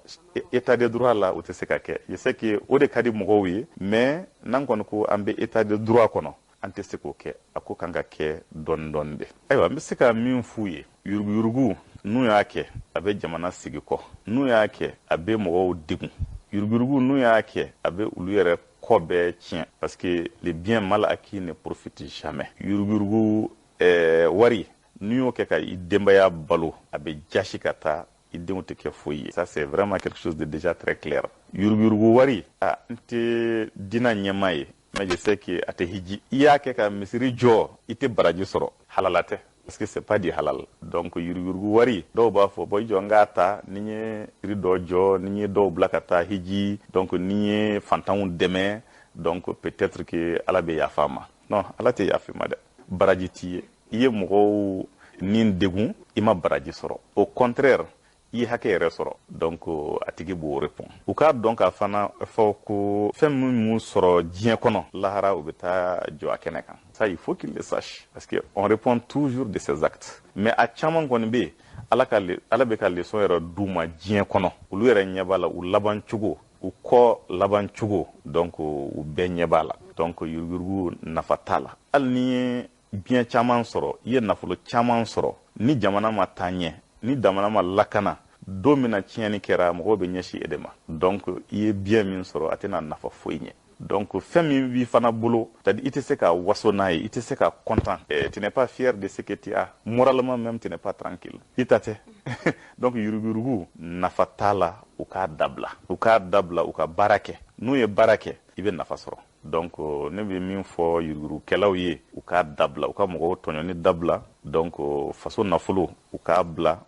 état de droit la, o tɛ se ka kɛ. Je sais que o de ka di mɔgɔw ye, mais n'an kɔni ko an bɛ état de droit kɔnɔ, an tɛ se k'o kɛ. A ko kan ka kɛ dɔɔni dɔɔni de. Ayiwa, n bɛ se ka min f'u ye, yuruguyurugu, n'u y'a kɛ, a bɛ jamana sigi kɔ. N'u y'a kɛ, a bɛ mɔgɔw degun. Yuruguyurugu, n'u y'a kɛ, a bɛ olu yɛrɛ kɔ bɛɛ tiɲɛ, parce que les biens mal acquis ne profitent jamais. Yuruguyurugu wari, n'i y'o kɛ ka i denbaya balo, a bɛ jasi ka taa, i denw tɛ kɛ foyi ye. Ça, c'est vraiment quelque chose de déjà très clair. Yuruguyurugu wari, a n tɛ dina ɲɛmaa ye, mais je sais que a tɛ hiji. I y'a kɛ ka misiri jɔ, i tɛ baraji sɔrɔ, halala tɛ, parce que c'est pas du halal. Donc yuruguyurugu wari, dɔw b'a fɔ bon, i jɔ n k'a ta, ni n ye misiri dɔ jɔ, ni n ye dɔw bila ka taa hiji, donc ni n ye fantanw dɛmɛ, donc peut-être que Ala bɛ yafa a ma. Non, Ala tɛ yafa i ma dɛ, baraji t'i ye. I ye mɔgɔw nin degun, i ma baraji sɔrɔ, au contraire, i ye hakɛ yɛrɛ sɔrɔ. Donc a tigi b'o répond. U k'a dɔn k'a fana fɔ ko fɛn min sɔrɔ diɲɛ kɔnɔ, lahara u bɛ taa jɔ a kɛnɛ kan. Ça, il faut qu'il le sache, parce que on répond toujours de ses actes. Mais a caman kɔni bɛ yen, Ala ka Ala bɛ ka leçon yɛrɛ d'u ma diɲɛ kɔnɔ, olu yɛrɛ ɲɛ b'a la, u laban cogo, u kɔ laban cogo, donc u bɛɛ ɲɛ b'a la. Donc yuruguyurugu, nafa t'a la. Hali ni ye biɲɛ caman sɔrɔ, i ye nafolo caman sɔrɔ, ni jamana ma taa ɲɛ, ni jamana ma lakana, don min na tiɲɛni kɛra, mɔgɔw bɛ ɲɛsin e de ma. Donc i ye biɲɛ min sɔrɔ, a tɛna nafa foyi ɲɛ. Donc fɛn min b'i fana bolo, c'est à dire i tɛ se ka waso n'a ye, i tɛ se ka content, tu n'es pas fier de ce que tu as, moralement même tu n'es pas tranquille, i ta tɛ. Donc yuruguyurugu, nafa t'a la. U k'a dabila, u k'a dabila, u ka baara kɛ. N'u ye baara kɛ, i bɛ nafa sɔrɔ. Donc ne bɛ min fɔ yuruguyurugukɛlaw ye, u k'a dabila, u ka mɔgɔw tɔɲɔni dabila. Donc faso nafolo, u k'a bila,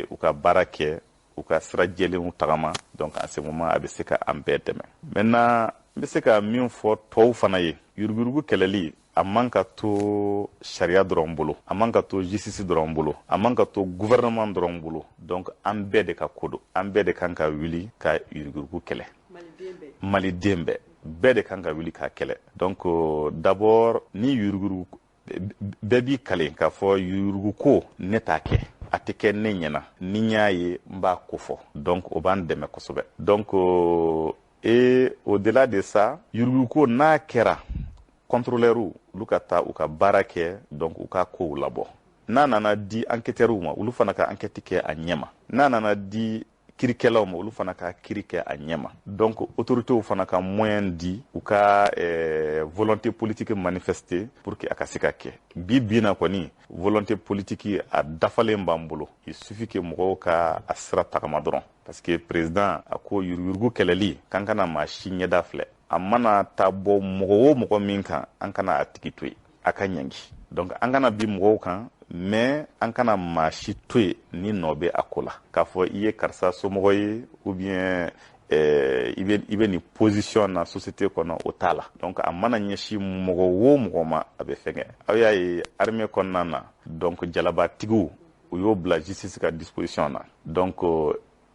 u ka baara kɛ, u ka sira jɛlenw tagama. Donc en ce moment, a bɛ se ka an bɛɛ dɛmɛ. Maintenant, n bɛ se ka min fɔ tɔw fana ye, yuruguyurugu kɛlɛli, A man ka to sariya dɔrɔn bolo, a man ka to justice dɔrɔn bolo, a man ka to gouvernement dɔrɔn bolo. Donc an bɛɛ de ka ko don, an bɛɛ de kan ka wuli ka yuruguyurugu kɛlɛ. Maliden bɛɛ, bɛɛ de kan ka wuli k'a kɛlɛ. Donc d'abord, ni yuruguyurugu, bɛɛ b'i kalen k'a fɔ yuruguyurugu ko ne t'a kɛ, a tɛ kɛ ne ɲɛna, ni n y'a ye n b'a ko fɔ. Donc o b'an dɛmɛ kosɛbɛ. Donc et au-delà de ça, yuruguyurugu ko n'a kɛra, contrôleurs olu ka taa u ka baara kɛ, donc u ka kow labɔ. N'a nana di enquêteurs ma, olu fana ka enquête kɛ a ɲɛma. N'a nana di kirikɛlaw ma, olu fana ka kiri kɛ a ɲɛma. Donc autorités fana ka moyen di, u ka volonté politique manifester pour que a ka se ka kɛ. Bi bi na kɔni, volonté politique a dafalen b'an bolo. Il suffit que mɔgɔw ka a sira tagama dɔrɔn, parce que président a ko yuruguyurugu kɛlɛli k'an kana maa si ɲɛda filɛ. A mana taa bɔ mɔgɔ o mɔgɔ min kan, an kana a tigi to yen a ka ɲangi. Donc an kana bi mɔgɔw kan, mais an kana maa si to yen ni nɔ bɛ a ko la, k'a fɔ i ye karisa somɔgɔ ye ou bien i bɛ nin position na société kɔnɔ, o t'a la. Donc a mana ɲɛsin mɔgɔ o mɔgɔ ma, a bɛ fɛngɛ. Aw y'a ye armée kɔnɔna na, donc jalabatigiw, u y'o bila justice ka disposition na. Donc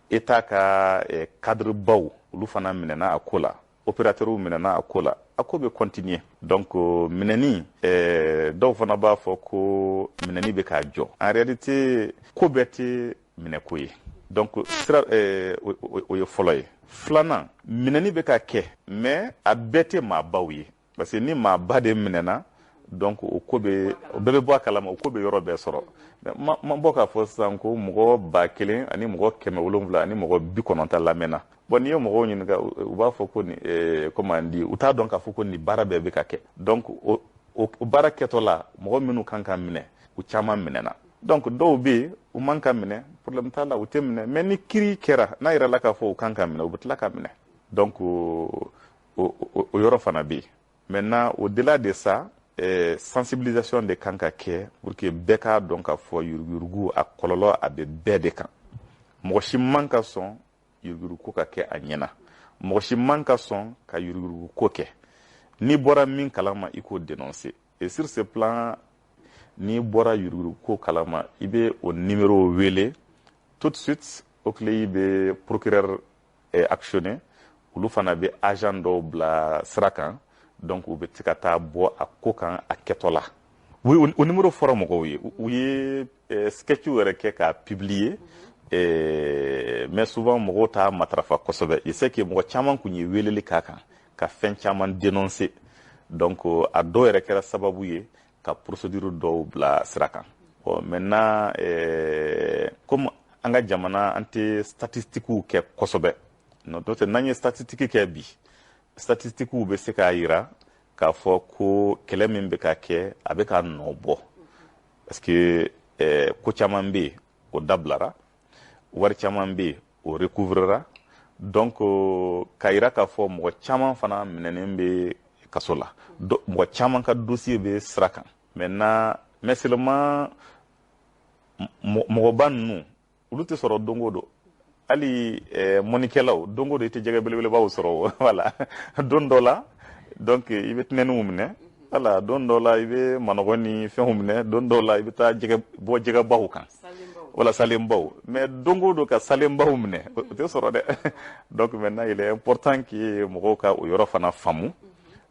état ka cadre baw, olu fana minɛna a ko la, opérateurs minɛna a ko la, a ko bɛ continuer. Donc minɛni, dɔw fana b'a fɔ ko minɛni bɛ k'a jɔ. En réalité, ko bɛɛ tɛ minɛko ye. Donc sira o ye fɔlɔ ye. Filanan, minɛni bɛ ka kɛ, mais a bɛɛ tɛ maabaw ye, parce que ni maaba de minɛna, donc o ko bɛ, o bɛɛ bɛ bɔ a kalama, o ko bɛ yɔrɔ bɛɛ sɔrɔ. Ma bɔ k'a fɔ sisan ko mɔgɔ 1790 lamɛnna. Bon, n'i ye mɔgɔw ɲininka, u b'a fɔ ko nin, comment on dit, u t'a dɔn k'a fɔ ko nin baara bɛɛ bɛ ka kɛ. Donc o baara kɛtɔ la, mɔgɔ minnu kan ka minɛ, u caman minɛna. Donc dɔw bɛ yen, u man ka minɛ, problème t'a la, u tɛ minɛ. Mais ni kiiri kɛra, n'a yɛrɛ la k'a fɔ u kan ka minɛ, u bɛ tila ka minɛ. Donc o yɔrɔ fana bɛ yen. Maintenant, au-delà de ça, sensibilisation de kan ka kɛ pour que bɛɛ k'a dɔn k'a fɔ yuruguyurugu a kɔlɔlɔ a bɛ bɛɛ de kan. Mɔgɔ si man ka sɔn yuruguyurugu ko ka kɛ a ɲɛna, mɔgɔ si man ka sɔn ka yuruguyurugu ko kɛ. N'i bɔra min kalama, i k'o dénoncer. Et sur ce plan, n'i bɔra yuruguyurugu ko kalama, i bɛ o numéro wele tout de suite. OCLEI bɛ procureur actionner, olu fana bɛ agent dɔw bila sira kan, donc u bɛ se ka taa bɔ a ko kan a kɛtɔ la. Oui, o numéro fɔra mɔgɔw ye, u ye sketch yɛrɛ kɛ k'a publier, mais souvent mɔgɔw t'a matarafa kosɛbɛ. Je sais que mɔgɔ caman kun ye weleli k'a kan ka fɛn caman dénoncer. Donc a dɔw yɛrɛ kɛra sababu ye ka procédure dɔw bila sira kan. Bon, maintenant, comme an ka jamana, an tɛ statistiques kɛ kosɛbɛ, n'o tɛ n'an ye statistique kɛ bi, statistiques bɛ se k'a yira k'a fɔ ko kɛlɛ min bɛ ka kɛ, a bɛ ka nɔ bɔ, parce que ko caman bɛ yen, o dabilara, wari caman bɛ yen, o recouvrera. Donc k'a yira k'a fɔ mɔgɔ caman fana minɛnen bɛ kaso la, mɔgɔ caman ka dossier bɛ sira kan maintenant. Mais seulement, mɔgɔba ninnu, olu tɛ sɔrɔ don o don. Hali mɔnikɛlaw, don o don i tɛ jɛgɛ belebelebaw sɔrɔ. Voilà, don dɔ la, donc i bɛ tinɛniw minɛ. Voilà, don dɔ la, i bɛ manɔgɔ ni fɛnw minɛ. Don dɔw la, i bɛ taa jɛgɛ bɔ jɛgɛbaw kan wala salenbaw. Mais don o don ka salenbaw minɛ, o tɛ sɔrɔ dɛ. Donc maintenant, il est important que mɔgɔw ka o yɔrɔ fana faamu.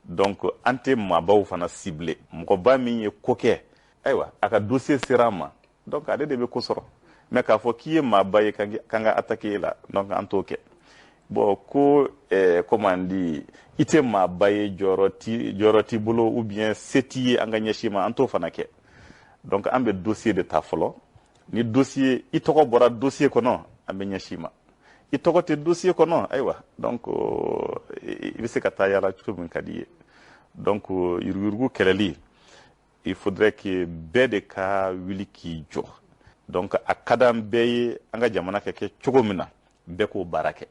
Donc an tɛ maabaw fana cibler. Mɔgɔba min ye ko kɛ, ayiwa, a ka dossier sera an ma, donc ale de bɛ ko sɔrɔ. Mais k'a fɔ k'i ye maaba ye k'an ka attaquer e la, donc an t'o kɛ. Bon, ko comment on dit, i tɛ maaba ye, jɔyɔrɔ t'i bolo ou bien se t'i ye, an ka ɲɛsin ma, an t'o fana kɛ. Donc an bɛ dossier de ta fɔlɔ. Ni dossier, i tɔgɔ bɔra dossier kɔnɔ, an bɛ ɲɛsin ma. I tɔgɔ tɛ dossier kɔnɔ, ayiwa, donc i bɛ se ka taa yala cogo min ka di i ye. Donc yuruguyurugu kɛlɛli, il faudrait que bɛɛ de ka wuli k'i jɔ. Donc a ka d'an bɛɛ ye an ka jamana ka kɛ cogo min na, bɛɛ k'o baara kɛ.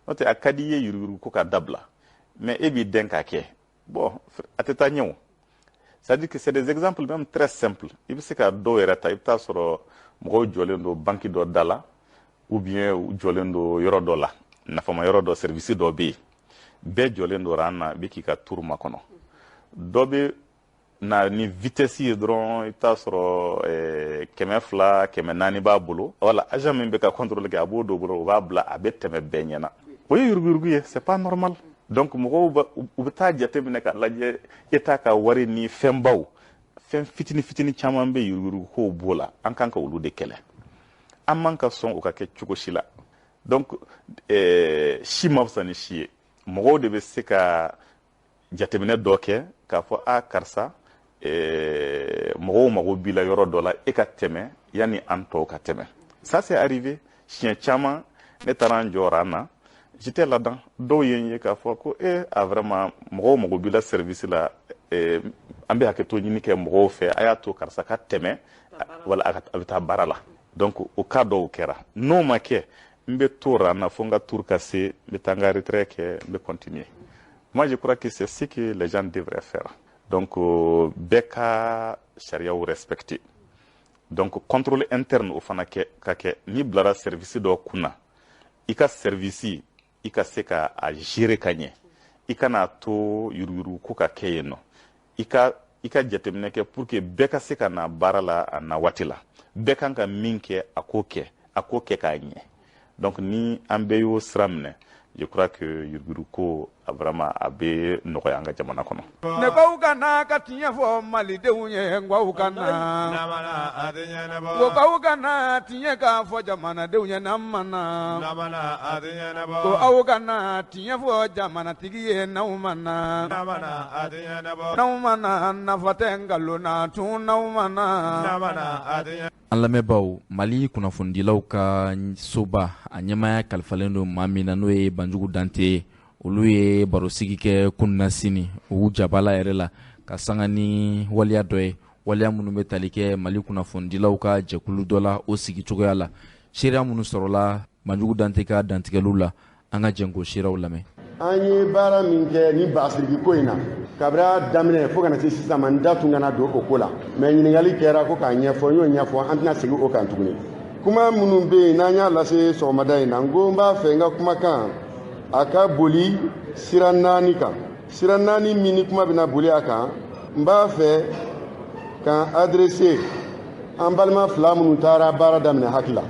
N'o tɛ, a ka di i ye yuruguyurugu ko ka dabila, mais e b'i dɛn k'a kɛ, bon, a tɛ taa ɲɛ o. C'est à dire que c'est des exemples même très simples. I bɛ se ka dɔw yɛrɛ ta, i bɛ taa sɔrɔ mɔgɔw jɔlen don banque dɔ da la, ou bien u jɔlen don yɔrɔ dɔ la, nafama yɔrɔ dɔ, service dɔ bɛ yen, bɛɛ jɔlen don rang na, bɛ k'i ka tour makɔnɔ. Dɔ bɛ na ni vitesse ye dɔrɔn, i bɛ taa sɔrɔ 200, 400 b'a bolo. Wala agent min bɛ ka contrôle kɛ, a b'o dɔ bolo, o b'a bila, a bɛ tɛmɛ bɛɛ ɲɛna. O ye yuruguyurugu ye, c'est pas normal. Donc mɔgɔw u bɛ taa jateminɛ k'a lajɛ État ka wari ni fɛnbaw, fɛn fitini fitini caman bɛ yuruguyurugu kow b'o la. An kan ka olu de kɛlɛ, an man ka sɔn o ka kɛ cogo si la. Donc si ma fisa ni si ye. Mɔgɔw de bɛ se ka jateminɛ dɔ kɛ k'a fɔ a karisa, mɔgɔw mago b'i la yɔrɔ dɔ la, e ka tɛmɛ yanni an tɔw ka tɛmɛ. Ça c'est arrivé siɲɛ caman. Ne taara n jɔra an na, j'étais là-dedans, dɔw ye n ye k'a fɔ ko a vraiment mɔgɔw mago b'i la service la, an bɛ hakɛto ɲini kɛ mɔgɔw fɛ, a y'a to karisa ka tɛmɛ, wala a bɛ taa baara la. Donc o cas dɔw kɛra. N'o ma kɛ, n bɛ to rang na fo n ka tour ka se, n bɛ taa n ka retrait kɛ, n bɛ continuer. Moi, je crois que c'est ce que les gens devraient faire. Donc bɛɛ ka sariyaw respecter. Donc contrôle interne, o fana kɛ ka kɛ. N'i bilara service dɔ kunna, i ka service, i ka se ka a gérer ka ɲɛ, i kana to yuruguyurugu ko ka kɛ yen nɔ. I ka jateminɛ kɛ pour que bɛɛ ka se ka na baara la a na waati la. Bɛɛ kan ka min kɛ, a k'o kɛ, a k'o kɛ k'a ɲɛ. Donc ni an bɛɛ y'o sira minɛ, je crois que yuruguyurugu ko a vraiment a bɛ nɔgɔya an ka jamana kɔnɔ. Ne baw ka na ka tiɲɛ fɔ malidenw ye, n ka na ko baw ka na tiɲɛ k'a fɔ jamanadenw ye, n'an ma na ko aw ka na tiɲɛ fɔ jamanatigi ye, n'aw ma na, n'aw ma na, nafa tɛ nkalon na tun, n'aw ma na. An lamɛnbaaw, Mali kunnafonidilaw ka soba, a ɲɛmaya kalifalen don maa min na, n'o ye Banjugu Dante ye, olu ye barosigi kɛ kununa sini u jabala yɛrɛ la, ka sanga ni waleya dɔ ye, waleya minnu bɛ tali kɛ Mali kunnafonidilaw ka jɛkulu dɔ la, o sigi cogoya la, seereya minnu sɔrɔla Banjugu Dante ka dantigɛliw la. An ka jɛn k'o seerew lamɛn. An ye baara min kɛ ni basiriki ko in na, kabini a daminɛ fo kana se sisan ma, n da tun kana don o ko la, mais ɲininkali kɛra ko k'a ɲɛfɔ, n y'o ɲɛfɔ, an tɛna segin o kan tuguni. Kuma minnu bɛ yen n'an y'a lase sɔgɔmada in na, n ko n b'a fɛ n ka kumakan a ka boli sira naani kan. Sira naani min ni kuma bɛna boli a kan, n b'a fɛ k'an adressé an balima fila minnu taara baara daminɛ HAC la,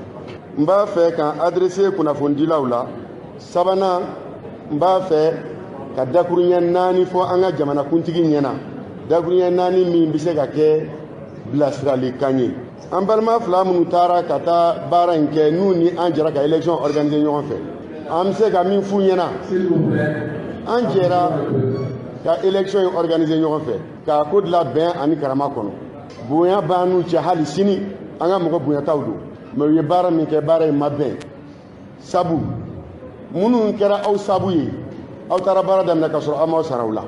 n b'a fɛ k'an adressé kunnafonidilaw la, sabanan, n b'a fɛ ka dakuruɲɛ naani fɔ an ka jamanakuntigi ɲɛna, dakuruɲɛ naani min bɛ se ka kɛ bilasiralikan ye. An balima fila minnu taara ka taa baara in kɛ, n'u ni an jɛra ka élection organiser ɲɔgɔn fɛ, an bɛ se ka min f'u ɲɛna, an jɛra ka élection in organiser ɲɔgɔn fɛ k'a ko dilan bɛn ani karama kɔnɔ. Bonya b'an n'u cɛ hali sini, an ka mɔgɔ bonyataw don, mais u ye baara min kɛ, baara in ma bɛn. Sabu minnu kɛra aw sabu ye, aw taara baara daminɛ ka sɔrɔ aw m'aw sara u la,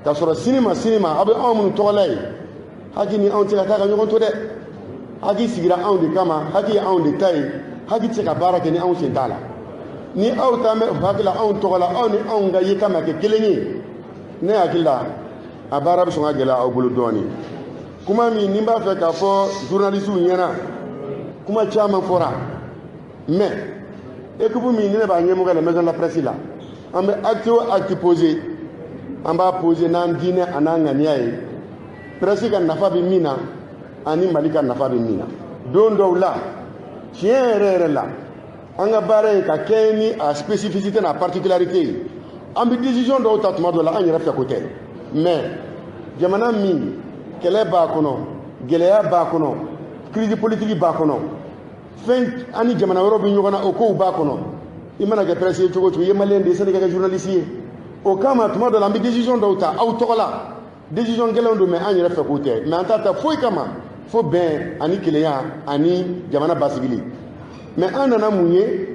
ka sɔrɔ sini ma sini ma aw bɛ anw minnu tɔgɔla ye, HAC ni anw tɛ se ka taa ka ɲɔgɔn to dɛ. HAC sigira anw de kama, HAC ye anw de ta ye, HAC tɛ se ka baara kɛ ni anw sen t'a la. Ni aw t'an bɛ HAC la anw tɔgɔ la, aw ni anw ka yeta ma kɛ kelen ye, ne hakili la a baara bɛ sɔn ka gɛlɛya aw bolo dɔɔnin. Kuma min ni n b'a fɛ k'a fɔ journalistes ɲɛna, kuma caman fɔra, mais équipe min ni ne b'a ɲɛmɔgɔ la, maison de la presse la, an bɛ acte o acte posé, an b'a posé n'an diinɛ a n'an ŋaniya ye, presse ka nafa bɛ min na ani Mali ka nafa bɛ min na. Don dɔw la, tiɲɛ yɛrɛ yɛrɛ la, an ka baara ye ka kɛɲɛ ni a spécificité n'a particularité ye, an bɛ décision dɔw ta tuma dɔ la, an yɛrɛ fɛ ko tɛ. Mais jamana min kɛlɛ b'a kɔnɔ, gɛlɛya b'a kɔnɔ, crise politique b'a kɔnɔ, fɛn an ni jamana wɛrɛw bɛ ɲɔgɔn na, o kow b'a kɔnɔ, i mana kɛ presse ye cogo o cogo, i ye maliyɛn de ye, sani i ka kɛ journaliste ye. O kama tuma dɔ la, an bɛ décision dɔw ta aw tɔgɔ la, décision gɛlɛnw don, mais an yɛrɛ fɛ k'o tɛ, mais an t'a ta foyi kama fo bɛn ani kelenya ani jamana basigili. Mais an nana mun ye?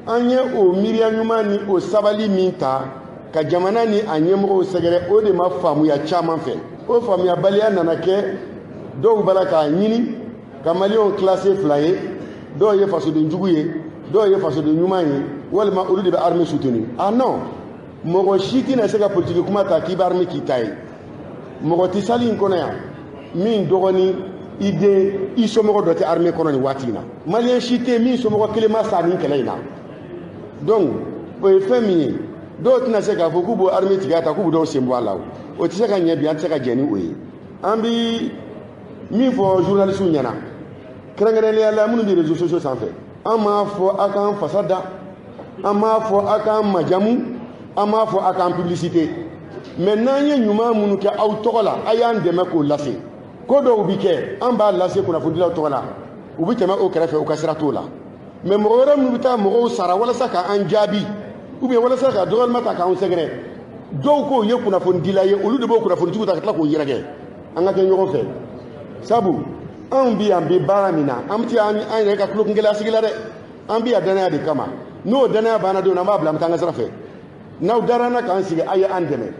An ye o miiriya ɲuman ni o sabali min ta ka jamana ni a ɲɛmɔgɔw sɛgɛrɛ, o de ma faamuya caman fɛ. O faamuyabaliya nana kɛ dɔw b'a la k'a ɲini ka maliyɛnw classé fila ye: dɔw ye fasoden jugu ye, dɔw ye fasoden ɲuman ye, walima olu de bɛ armée soutenir. Ah non, mɔgɔ si tɛna se ka politiki kuma ta k'i bɛ armée k'i ta ye. Mɔgɔ tɛ salle in kɔnɔ yan min dɔgɔnin, i den, i somɔgɔ dɔ tɛ armée kɔnɔ nin waati in na. Maliyɛn si tɛ min somɔgɔ kelen ma sa nin kɛlɛ in na. Donc o ye fɛn min ye, dɔw tɛna se k'a fɔ k'u b'o armée tigɛ ta k'u bɛ dɔw sen bɔ a la. O tɛ se ka ɲɛ bi, an tɛ se ka jɛn ni o ye. An bi min fɔ journaliste ɲɛna, kɛrɛnkɛrɛnnenya la minnu bɛ réseaux sociaux sanfɛ, an m'a fɔ a k'an fasa da, an m'a fɔ a k'an majamu, an m'a fɔ a k'an publicité, mais n'an ye ɲuman minnu kɛ aw tɔgɔ la, a y'an dɛmɛ k'o lase. Ko dɔw bi kɛ, an b'a lase kunnafonidilaw tɔgɔ la, u bɛ tɛmɛ o kɛrɛfɛ, u ka sira t'o la. Mais mɔgɔ wɛrɛ minnu bɛ taa mɔgɔw sara walasa k'an jaabi, ou bien walasa ka dɔgɔyalima ta k'anw sɛgɛrɛ, dɔw k'o ye kunnafonidila ye, olu de b'o kunnafonitigiw ta ka tila k'o yɛrɛkɛ. An ka kɛ ɲɔgɔn fɛ, sabu anw bi yan bi baara min na, an bɛ an yɛrɛ ka tulonkɛlɛya sigi la dɛ, an bi yan danaya de kama. N'o danaya banna don, an b'a bila, an bɛ taa an ka sira fɛ. N'aw dara an na k'an sigi, a ye an dɛmɛ.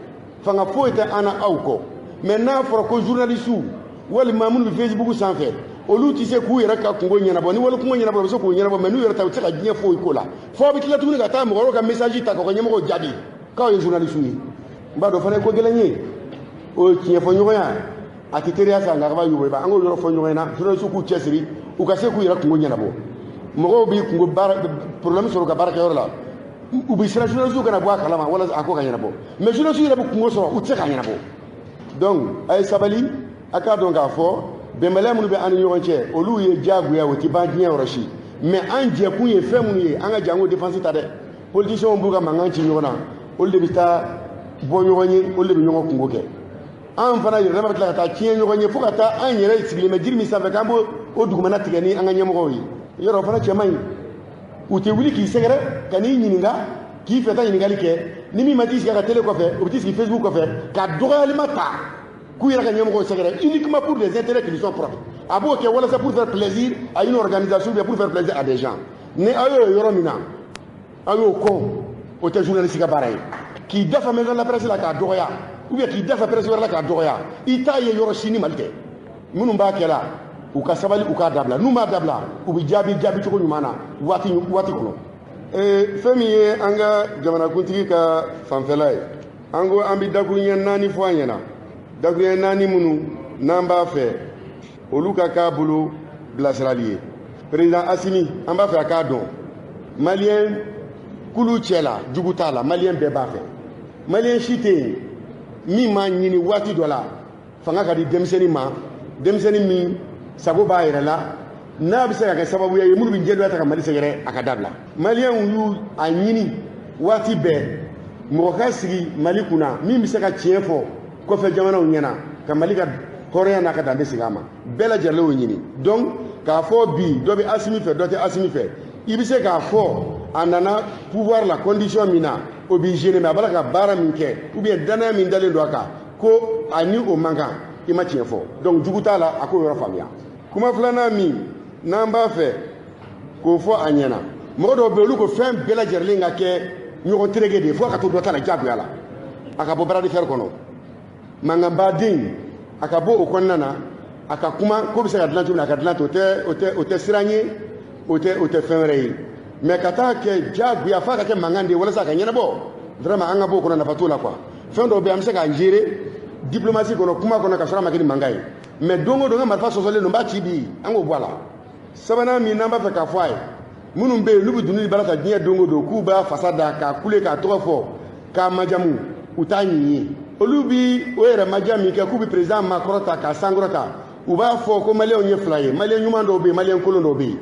Fanga foyi tɛ an na aw kɔ. Mais n'a fɔra ko journaliste walima minnu bɛ Facebook sanfɛ, olu tɛ se k'u yɛrɛ ka kungo ɲɛnabɔ. Ni wali kungo ɲɛnabɔ, u bɛ se k'o ɲɛnabɔ, mais n'u yɛrɛ ta, u tɛ se ka diɲɛ foyi ko la. Fo aw bɛ tila tuguni ka taa mɔgɔ wɛrɛw ka message ta k'aw ka ɲɛmɔgɔw jaabi k'aw ye journaliste ye. N b'a dɔn fana ye ko gɛlɛn ye, o ye tiɲɛfɔɲɔgɔnya, a tɛ teriya sa, nka a b'a yuguba. An k'o yɔrɔ fɔ ɲɔgɔn ɲɛna, journaliste k'u cɛsiri, u ka se k'u yɛrɛ kungo ɲɛnabɔ. Mɔgɔw b'i kungo baara problème sɔrɔ u ka baarakɛyɔrɔ la, u bɛ siran journaliste kana bɔ a kalama walasa a ko ka ɲɛnabɔ, mais journaliste yɛrɛ bɛ kungo sɔrɔ, u tɛ se k'a ɲɛnabɔ. Donc a ye sabali, a k'a dɔn k'a fɔ bɛnbaliya minnu bɛ an ni ɲɔgɔn cɛ, olu ye diyagoya, o tɛ ban diɲɛ yɔrɔ si. Mais an jɛkun ye fɛn minnu ye, an ka jango défense ta dɛ. Politiciens b'u ka mankan ci ɲɔgɔn na, olu de bɛ taa bɔ ɲɔgɔn ye, olu de bɛ ɲɔgɔn kungo kɛ. An fana yɛrɛ dama bɛ tila ka taa tiɲɛ ɲɔgɔn ye, fo ka taa an yɛrɛ sigilen bɛ jiri min sanfɛ, k'an b'o o dugumana tigɛ ni an ka ɲɛmɔgɔw ye. Yɔrɔ o fana cɛ man ɲi. U tɛ wuli k'i sɛgɛrɛ ka n'i ɲininka, k'i fɛ taa ɲininkali kɛ. Ni min ma t'i sigi a ka télé kɔfɛ, o bɛ t'i sigi Facebook kɔfɛ ka dɔgɔyalima ta k'u yɛrɛ ka ɲɛmɔgɔw sɛgɛrɛ, uniquement pour des intérêts qui lui sont propres. A b'o kɛ walasa pour faire plaisir à une organisation ou bien pour faire plaisir à des gens. Ni aw y'o yɔrɔ min na, aw y'o kɔn, o tɛ journaliste ka baara ye. K'i dafa maison de la presse la k'a dɔgɔya, ou bien k'i dafa presse wɛrɛ la k'a dɔgɔya, i t'a ye yɔrɔ si ni Mali tɛ. Minnu b'a kɛ la, u ka sabali, u k'a dabila. N'u m'a dabila, u bɛ jaabi jaabi cogo ɲuman na waati kɔnɔ. Fɛn min ye an ka jamanakuntigi ka fanfɛla ye, an ko an bɛ dakuruɲɛ 4 fɔ an ɲɛna. Dakuruɲɛ 4 minnu n'an b'a fɛ olu ka k'a bolo bilasirali ye. Président Assimi, an b'a fɛ a k'a dɔn, maliyɛn kulu cɛ la, jugu t'a la, maliyɛn bɛɛ b'a fɛ. Maliyɛn si tɛ yen min m'a ɲini waati dɔ la fanga ka di denmisɛnnin ma, denmisɛnnin min sago b'a yɛrɛ la, n'a bɛ se ka kɛ sababu ye minnu bɛ jɛdoya ta ka Mali sɛgɛrɛ, a ka dabila. Maliyɛnw y'u a ɲini waati bɛɛ mɔgɔ ka sigi Mali kunna min bɛ se ka tiɲɛ fɔ kɔfɛ jamanaw ɲɛna, ka Mali ka hɔrɔnya n'a ka danbe segin a ma. Bɛɛ lajɛlen y'o ɲini. Donc k'a fɔ bi dɔ bɛ Assimi fɛ, dɔ tɛ Assimi fɛ, i bɛ se k'a fɔ a nana pouvoir la condition min na, o b'i gêner, mais a b'a la ka baara min kɛ ou bien danaya min dalen don a kan ko a ni o man kan, i ma tiɲɛ fɔ. Donc jugu t'a la, a k'o yɔrɔ faamuya. Kuma filanan min n'an b'a fɛ k'o fɔ a ɲɛna, mɔgɔ dɔw bɛ yen, olu ko fɛn bɛɛ lajɛlen ka kɛ ɲɔgɔn tereke de ye, fo a ka to dɔ ta la diyagoya la, a ka bɔ bras de fer kɔnɔ. Mankanbaden, a ka bɔ o kɔnɔna na, a ka kuma ko bɛ se ka dilan cogo min na, a ka dilan ten, o tɛ siran ye, o tɛ fɛn wɛrɛ ye. Mais ka taa kɛ diyagoya f'a ka kɛ mankan de ye walasa a ka ɲɛnabɔ, vraiment an ka bɔ o kɔnɔ, nafa t'o la quoi. Fɛn dɔw bɛ yen, an bɛ se k'a gérer diplomatie kɔnɔ, kuma kɔnɔ, ka sɔrɔ a ma kɛ ni mankan ye. Mais don o don n ka marifa sɔsɔlen don, n b'a ci bi, an k'o bɔ a la. Sabanan min n'an b'a fɛ k'a fɔ a ye, minnu bɛ yen n'u bɛ dununi baara ta diɲɛ don o don, k'u b'a fasa da k'a kule k'a tɔgɔ fɔ k'a majamu, u t'a ɲini. Olu bi o yɛrɛ maja min kɛ k'u bɛ président makɔrɔ ta k'a sankɔrɔ ta, u b'a fɔ ko maliyɛnw ye fila ye, maliyɛn ɲuman dɔw bɛ yen, maliyɛn kolon dɔw bɛ yen.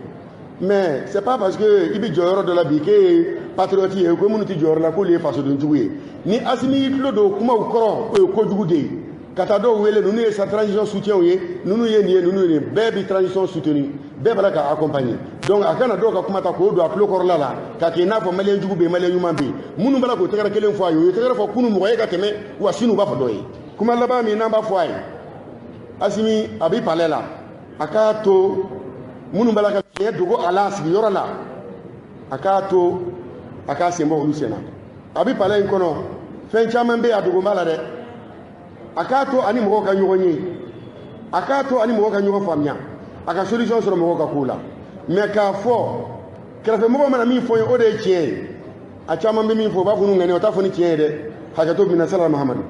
Mais c'est pas parce que i bɛ jɔyɔrɔ dɔ la bi k'e ye patriote ye, ko minnu tɛ jɔyɔrɔ la k'olu ye fasodenjugu ye. Ni Assimi y'i tulo don kumaw kɔrɔ, o ye kojugu de ye. Ka taa dɔw wele, ninnu ye sa transition soutien ye, ninnu ye nin ye, ninnu ye nin ye, bɛɛ bɛ transition soutenir, bɛɛ b'a la k'a accompagner. Donc a kana dɔw ka kuma ta k'o don a tulo kɔrɔla la, k'a kɛ i n'a fɔ maliyɛn jugu bɛ yen, maliyɛn ɲuman bɛ yen. Minnu b'a la k'o tɛgɛrɛ kelen fɔ a ye, o ye tɛgɛrɛ fɔ kunun mɔgɔ ye ka tɛmɛ, wa sini u b'a fɔ dɔ ye. Kuma laban min n'an b'a fɔ a ye, Assimi a bɛ palais la, a k'a to minnu b'a la ka fiɲɛ dogo a la sigiyɔrɔ la, a k'a to a k'a sen bɔ olu sen na. A bɛ palais in kɔnɔ, fɛn caman bɛ yen a dogo b'a la dɛ. A k'a to ani mɔgɔw ka ɲɔgɔn ye, a k'a to ani mɔgɔw ka ɲɔgɔn faamuya, a ka solution sɔrɔ mɔgɔw ka kow la. Mais k'a fɔ kɛrɛfɛmɔgɔw mana min fɔ n ye, o de ye tiɲɛ ye. A caman bɛ min fɔ, u b'a fɔ n'u ŋaniya, o t'a fɔ ni tiɲɛ ye dɛ. Hakɛto bɛ na, sala Mahamadu.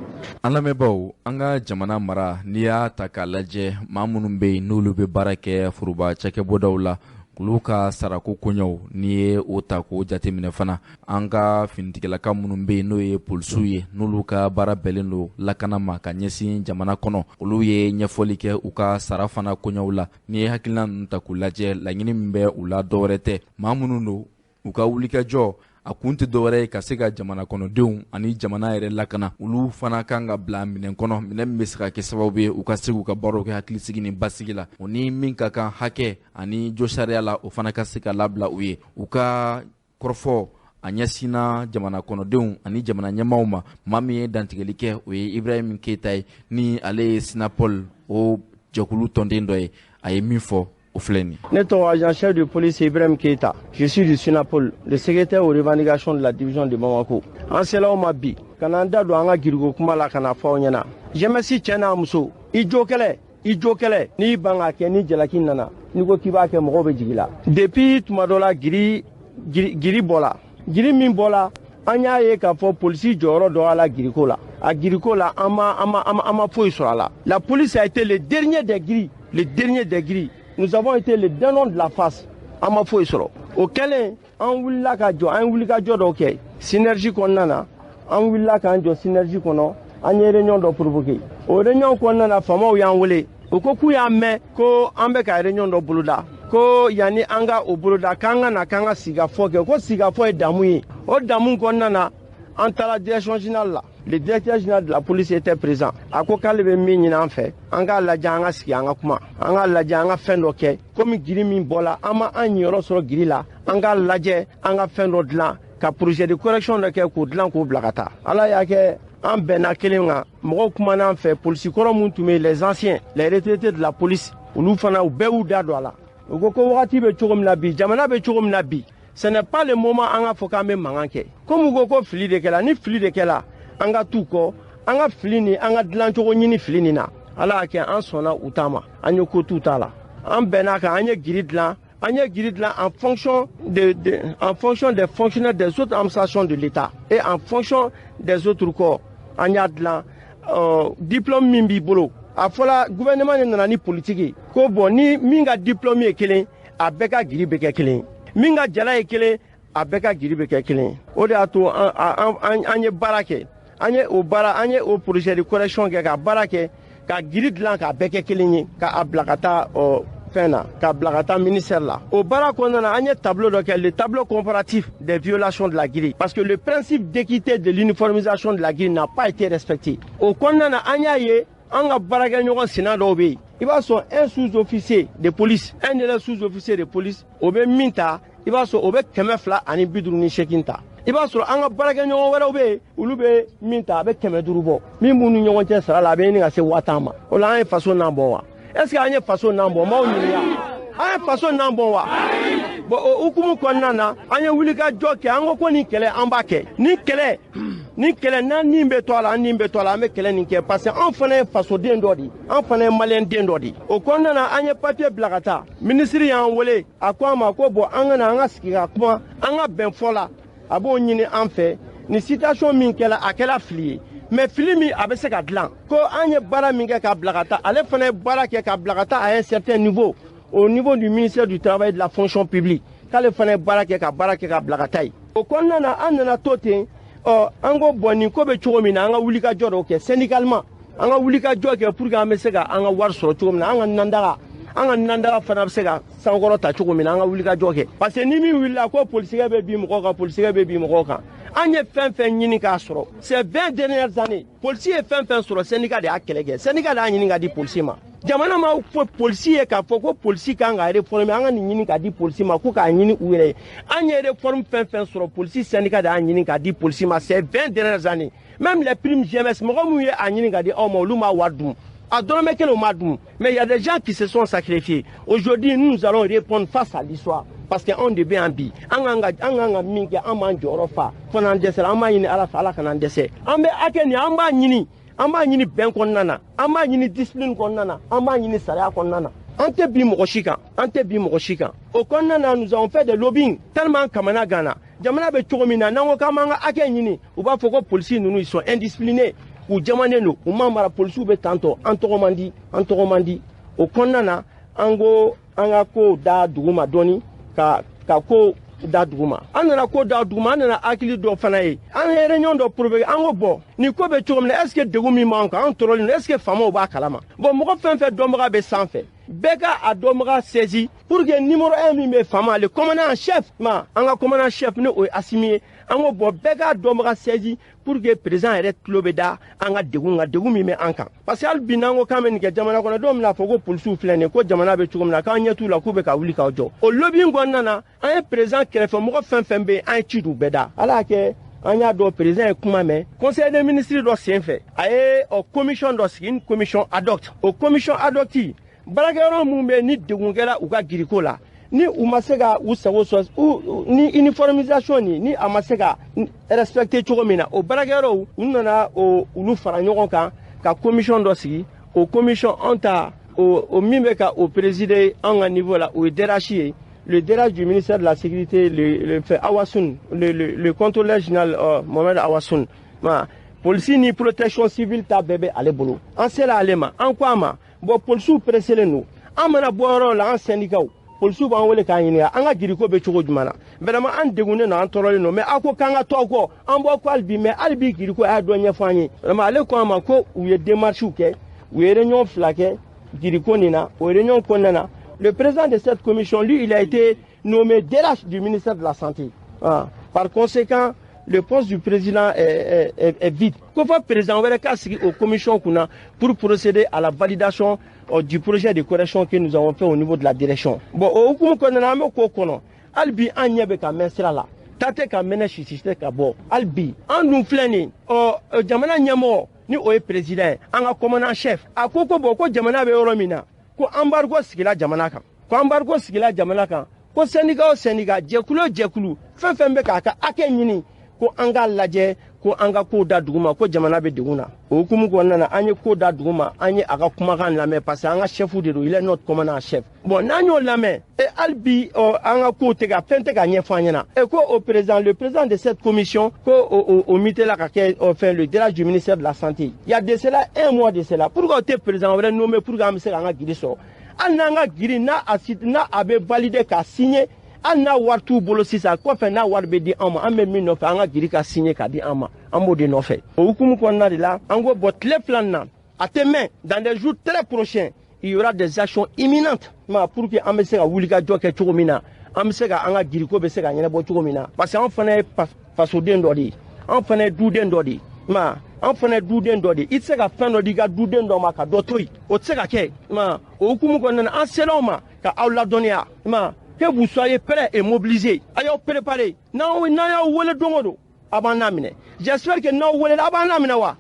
An lamɛnbaaw, an ka jamana mara, n'i y'a ta k'a lajɛ, maa minnu bɛ yen n'olu bɛ baara kɛ foroba cakɛbɔdaw la, Olu ka sarako koɲɛw, n'i ye o ta k'o jateminɛ fana, an ka finitigilaka minnu bɛ yen, n'o ye polisiw ye, n'olu ka baara bɛnnen don lakana ma ka ɲɛsin jamana kɔnɔ, olu ye ɲɛfɔli kɛ u ka sara fana koɲɛw la. N'i ye hakilina ninnu ta k'u lajɛ, laɲini min bɛ u la, dɔwɛrɛ tɛ, maa minnu don, u ka wulikajɔ a kun tɛ dɔwɛrɛ ye ka se ka jamana kɔnɔdenw ani jamana yɛrɛ lakana, olu fana kan ka bila minɛn kɔnɔ, minɛn min bɛ se ka kɛ sababu ye u ka se k'u ka baaraw kɛ hakilisigi ni basigi la. O ni min ka kan hakɛ ani josariya la, o fana ka se ka labila u ye. U ka kɔrɔfɔ a ɲɛsinna jamana kɔnɔdenw ani jamana ɲɛmaaw ma. Maa min ye dantigɛli kɛ, o ye Ibrahim Keyita ye, ni ale ye Synapol o jɛkulu tɔnden dɔ ye. A ye min fɔ, o filɛ nin. Ne tɔgɔ agent chef de police Ibrahim Keita. Je suis du Synapol, le secrétaire aux revendications de la division de Bamako. An sela aw ma bi ka n'an da don an ka giriko kuma la ka na fɔ aw ɲɛna. GMS cɛ n'a muso, i jo kɛlɛ, i jo kɛlɛ, n'i ban k'a kɛ, ni jalaki nana, n'i ko k'i b'a kɛ, mɔgɔw bɛ jigin la. Depuis tuma dɔ la, giri giri bɔla, giri min bɔla, an y'a ye k'a fɔ polisi jɔyɔrɔ dɔ a la giriko la. A giriko la, an ma foyi sɔrɔ a la. La police a été le dernier des gris, le dernier des gris. Nous avons été le dindon de la farce. An ma foyi sɔrɔ. O kɛlen, an wulila ka jɔ, an ye wulikajɔ dɔw kɛ synergie kɔnɔna na. An wulila k'an jɔ synergie kɔnɔ, an ye réunion dɔ provoqué. O réunion kɔnɔna na, faamaw y'an wele, u ko k'u y'a mɛn ko an bɛ ka réunion dɔ boloda, ko yanni an ka o boloda, k'an ka na k'an ka sigikafɔ kɛ, ko sigikafɔ ye damu ye. O damu kɔnɔna na, an taara direction générale la. Le directeur général de la police était présent. A ko k'ale bɛ min ɲini an fɛ, an k'a lajɛ, an ka sigi, an ka kuma, an k'a lajɛ, an ka fɛn dɔ kɛ. Komi giri min bɔla, an ma an ɲiyɔrɔ sɔrɔ giri la, an k'a lajɛ, an ka fɛn dɔ dilan, ka projet de correction dɔ kɛ, k'o dilan, k'o bila ka taa. Ala y'a kɛ, an bɛnna kelen kan. Mɔgɔw kumana an fɛ. Polisi kɔrɔ mun tun bɛ yen, les anciens, les retraités de la police, olu fana, u bɛɛ y'u da don a la. U ko ko wagati bɛ cogo min na bi, jamana bɛ cogo min na bi, ce n'est pas le moment an ka fɔ k'an bɛ mankan kɛ. Komi u ko ko fili de kɛla, ni fili de kɛla, an ka t'u kɔ, an ka fili ni an ka dilancogo ɲini fili nin na. Ala y'a kɛ, an sɔnna u ta ma, an ye ko t'u ta la. An bɛn'a kan, an ye giri dilan, an ye giri dilan en fonction des fonctionnaires des autres administrations de l'État et en fonction des autres corps. An y'a dilan, diplôme min b'i bolo, a fɔla gouvernement de nana ni politique ye ko bon, ni min ka diplôme ye kelen, a bɛɛ ka giri bɛ kɛ kelen, min ka jala ye kelen, a bɛɛ ka giri bɛ kɛ kelen. O de y'a to an ye baara kɛ, an ye o baara, an ye o projet de correction kɛ, ka baara kɛ, ka giri dilan k'a bɛɛ kɛ kelen ye, k'a bila ka taa fɛn na, k'a bila ka taa ministère la. O baara kɔnɔna na, an ye tableau dɔ kɛ, le tableau comparatif des violations de la grille, parce que le principe d'équité de l'uniformisation de la grille n'a pas été respecté. O kɔnɔna na, an y'a ye an ka baarakɛɲɔgɔn sina dɔw bɛ yen, i b'a sɔrɔ un sous-officier de police, un élève sous-officier de police, o bɛ min ta, i b'a sɔrɔ o bɛ 258 ta. I b'a sɔrɔ an ka baarakɛɲɔgɔn wɛrɛw bɛ yen, olu bɛ min ta, a bɛ 500 bɔ. Min b'u ni ɲɔgɔn cɛ sara la, a bɛ ɲini ka se 10 000 ma. O la, an ye faso nan bɔ wa? Est ce que an ye faso nan bɔ? N b'aw ɲininka, an ye faso nan bɔ wa? Bon, o hukumu kɔnɔna na, an ye wulikajɔ kɛ. An ko ko nin kɛlɛ, an b'a kɛ. Nin kɛlɛ n'an nin bɛ to a la, an nin bɛ to a la, an bɛ kɛlɛ nin kɛ, parce que an fana ye fasoden dɔ de ye, an fana ye maliyɛn den dɔ de ye. O kɔnɔna na, an ye papier bila ka taa. Minisiri y'an wele, a ko an ma ko bon, an ka na, an ka sigi ka kuma, an ka bɛn fɔ la. A b'o ɲini an fɛ, nin situation min kɛla, a kɛla fili ye, mais fili min, a bɛ se ka dilan. Ko an ye baara min kɛ k'a bila ka taa, ale fana ye baara kɛ k'a bila ka taa à un certain niveau, au niveau du ministère du Travail et de la Fonction publique, k'ale fana ye baara kɛ, ka baara kɛ k'a bila ka taa yen. O kɔnɔna na, an nana to ten. Ɔ, an ko bon, nin ko bɛ cogo min na, an ka wulikajɔ dɔw kɛ syndicalement, an ka wulikajɔ kɛ pour que an bɛ se ka an ka wari sɔrɔ cogo min na, an ka nandaga fana bɛ se ka sankɔrɔ ta cogo min na, an ka wulikajɔ kɛ. Parce que ni min wulila ko polisikɛ bɛ bin mɔgɔw kan, polisikɛ bɛ bin mɔgɔw kan, an ye fɛn fɛn ɲini k'a sɔrɔ ces 20 dernières années, polisi ye fɛn fɛn sɔrɔ, syndicat de y'a kɛlɛ kɛ, syndicat de y'a ɲini ka di polisi ma. Jamana ma fɔ polisi ye k'a fɔ ko polisi kan ka réformer, an ka nin ɲini k'a di polisi ma, ko k'a ɲini u yɛrɛ ye. An ye réforme fɛn fɛn sɔrɔ, polisi syndicat de y'a ɲini k'a di polisi ma ces 20 dernières années. Même les primes GMS, mɔgɔ minnu ye a ɲini ka di aw ma, olu m'a wari dun, a dɔrɔmɛ kelen o ma dun. Mais il y a des gens qui se sont sacrifiés. Aujourd'hui, nous allons répondre face à l'histoire, parce que anw de bɛ yan bi, an kan ka min kɛ, an b'an jɔyɔrɔ fa fo n'an dɛsɛra. An b'a ɲini Ala fɛ, Ala kana an dɛsɛ. An bɛ hakɛ nin, an b'a ɲini, an b'a ɲini bɛn kɔnɔna na, an b'a ɲini discipline kɔnɔna na, an b'a ɲini sariya kɔnɔna na. An tɛ bin mɔgɔ si kan, an tɛ bin mɔgɔ si kan. O kɔnɔna na, nous avons fait des lobbying tellement an kamana ganna. Jamana bɛ cogo min na, n'an ko k'an b'an ka hakɛ ɲini, u b'a fɔ ko polisi ninnu, ils sont indisciplinés, u jamanen don, u ma mara, polisiw bɛ tantɔ, an tɔgɔ man di, an tɔgɔ man di. O kɔnɔna na, an ko an ka kow da dugu ma dɔɔni. ka ko da duguma. An nana ko da duguma, an nana hakili dɔ fana ye. An ye réunion dɔ provoqué, an ko bon, nin ko bɛ cogo min na, est ce que degun min b'an kan, an tɔɔrɔlen don, est ce que faamaw b'a kalama? Bon, mɔgɔ fɛn fɛn dɔnbaga bɛ sanfɛ, bɛɛ ka a dɔnbaga saisi pour que numéro 1 min bɛ faama, le commandant en chef, ma an ka commandant chef ni o ye Assimi ye, an ko bon, bɛɛ k'a dɔnbaga saisi pour que président yɛrɛ tulo bɛ da an ka degun kan, degun min bɛ an kan. Parce que hali bi n'an ko k'an bɛ nin kɛ jamana kɔnɔ, dɔw bɛna fɔ ko polisiw filɛ nin ye, ko jamana bɛ cogo min na, k'an ɲɛ t'u la, k'u bɛ ka wuli k'aw jɔ. O lobbying kɔnɔna na, an ye président kɛrɛfɛ mɔgɔ fɛn fɛn bɛ yen, an ye ci d'u bɛɛ da. Ala y'a kɛ an y'a dɔn président ye kuma mɛn conseil des ministres dɔ sen fɛ, a ye commission dɔ sigi, une commission ad hoc. O commission ad hoc baarakɛyɔrɔ mun bɛ ni degun kɛra u ka giriko la, ni u ma se ka u sago sɔrɔ, ni uniformisation ni a ma se ka respecter cogo min na, o baarakɛyɔrɔw u nana olu fara ɲɔgɔn kan ka commission dɔ sigi. O commission an ta o min bɛ ka o présider an ka niveau la, o ye DRH ye, le DRH du ministère de la sécurité, le Awassoun, le contrôleur général Mohamed Awassoun. Polisi ni protection civile ta bɛɛ bɛ ale bolo. An sera ale ma, an ko a ma bon, polisiw pressélen don, an mana bɔ yɔrɔ la, an syndicat polisiw b'an wele k'an ɲininka an ka giriko bɛ cogo jumɛn na. Vraiment an degunnen don, an tɔɔrɔlen don, mais aw ko k'an ka to aw kɔ, an b'aw kɔ hali bi, mais hali bi giriko a y'a dɔ ɲɛfɔ an ye. Vraiment ale ko an ma ko u ye démarches kɛ, u ye réunion 2 kɛ giriko nin na. O réunion kɔnɔna na, le président de cette commission, lui, il a été nommé DRH du ministère de la Santé. Ah. Par conséquent, le poste du président est vide. Ko fɔ président wɛrɛ ka sigi o commission kunna pour procéder à la validation du projet de correction que nous avons fait au niveau de la direction. Bon, o hukumu kɔnɔna na, an bɛ k'o kɔnɔ. Hali bi an ɲɛ bɛ ka mɛn sira la. Ta tɛ ka mɛnɛ, sisi tɛ ka bɔ. Hali bi an dun filɛ nin ye, jamana ɲɛmɔgɔ ni o ye président ye, an ka commandant chef, a ko ko bon, ko jamana bɛ yɔrɔ min na, ko embargo sigila jamana kan, ko embargo sigila jamana kan, ko syndicat o syndicat, jɛkulu o jɛkulu, fɛn fɛn bɛ k'a ka hakɛ ɲini, ko an k'a lajɛ, ko an ka kow da dugu ma, ko jamana bɛ degun na. O hukumu kɔnɔna na, an ye ko da dugu ma, an ye a ka kumakan lamɛn, parce que an ka chef de don, il est notre commandant chef. Bon, n'an y'o lamɛn, e hali bi an ka kow tɛ ka fɛn tɛ ka ɲɛfɔ an ɲɛna. E ko o président, le président de cette commission, ko o muté la ka kɛ enfin le DRH du ministère de la Santé. Il y a de cela un mois de cela. Pourquoi o tɛ président wɛrɛ nommé pour que an bɛ se k'an ka giri sɔrɔ? Hali n'an ka giri n'a a bɛ valider k'a signer, hali n'a wari t'u bolo sisan, kɔfɛ n'a wari bɛ di an ma, an bɛ min nɔfɛ, an ka giri ka signer ka di an ma, an b'o de nɔfɛ. O hukumu kɔnɔna de la, an ko bon, tile 2 nin na, a tɛ mɛn, dans des jours très prochains, il y aura des actions imminentes ma pour que an bɛ se ka wulikajɔ kɛ cogo min na, an bɛ se ka an ka giriko bɛ se ka ɲɛnabɔ cogo min na, parce que an fana ye fasoden dɔ de ye, an fana ye duden dɔ de ye, ma an fana ye duden dɔ de ye. I tɛ se ka fɛn dɔ di i ka duden dɔ ma ka dɔ to yen, o tɛ se ka kɛ. Ma o hukumu kɔnɔna na, an sera o ma ka aw ladɔnniya, ma que vous soyez prêts et mobilisés. A y'aw préparer. N'aw n'an y'aw wele don o don, a b'an laminɛ. J'espère que n'aw welela, a b'an laminɛ wa?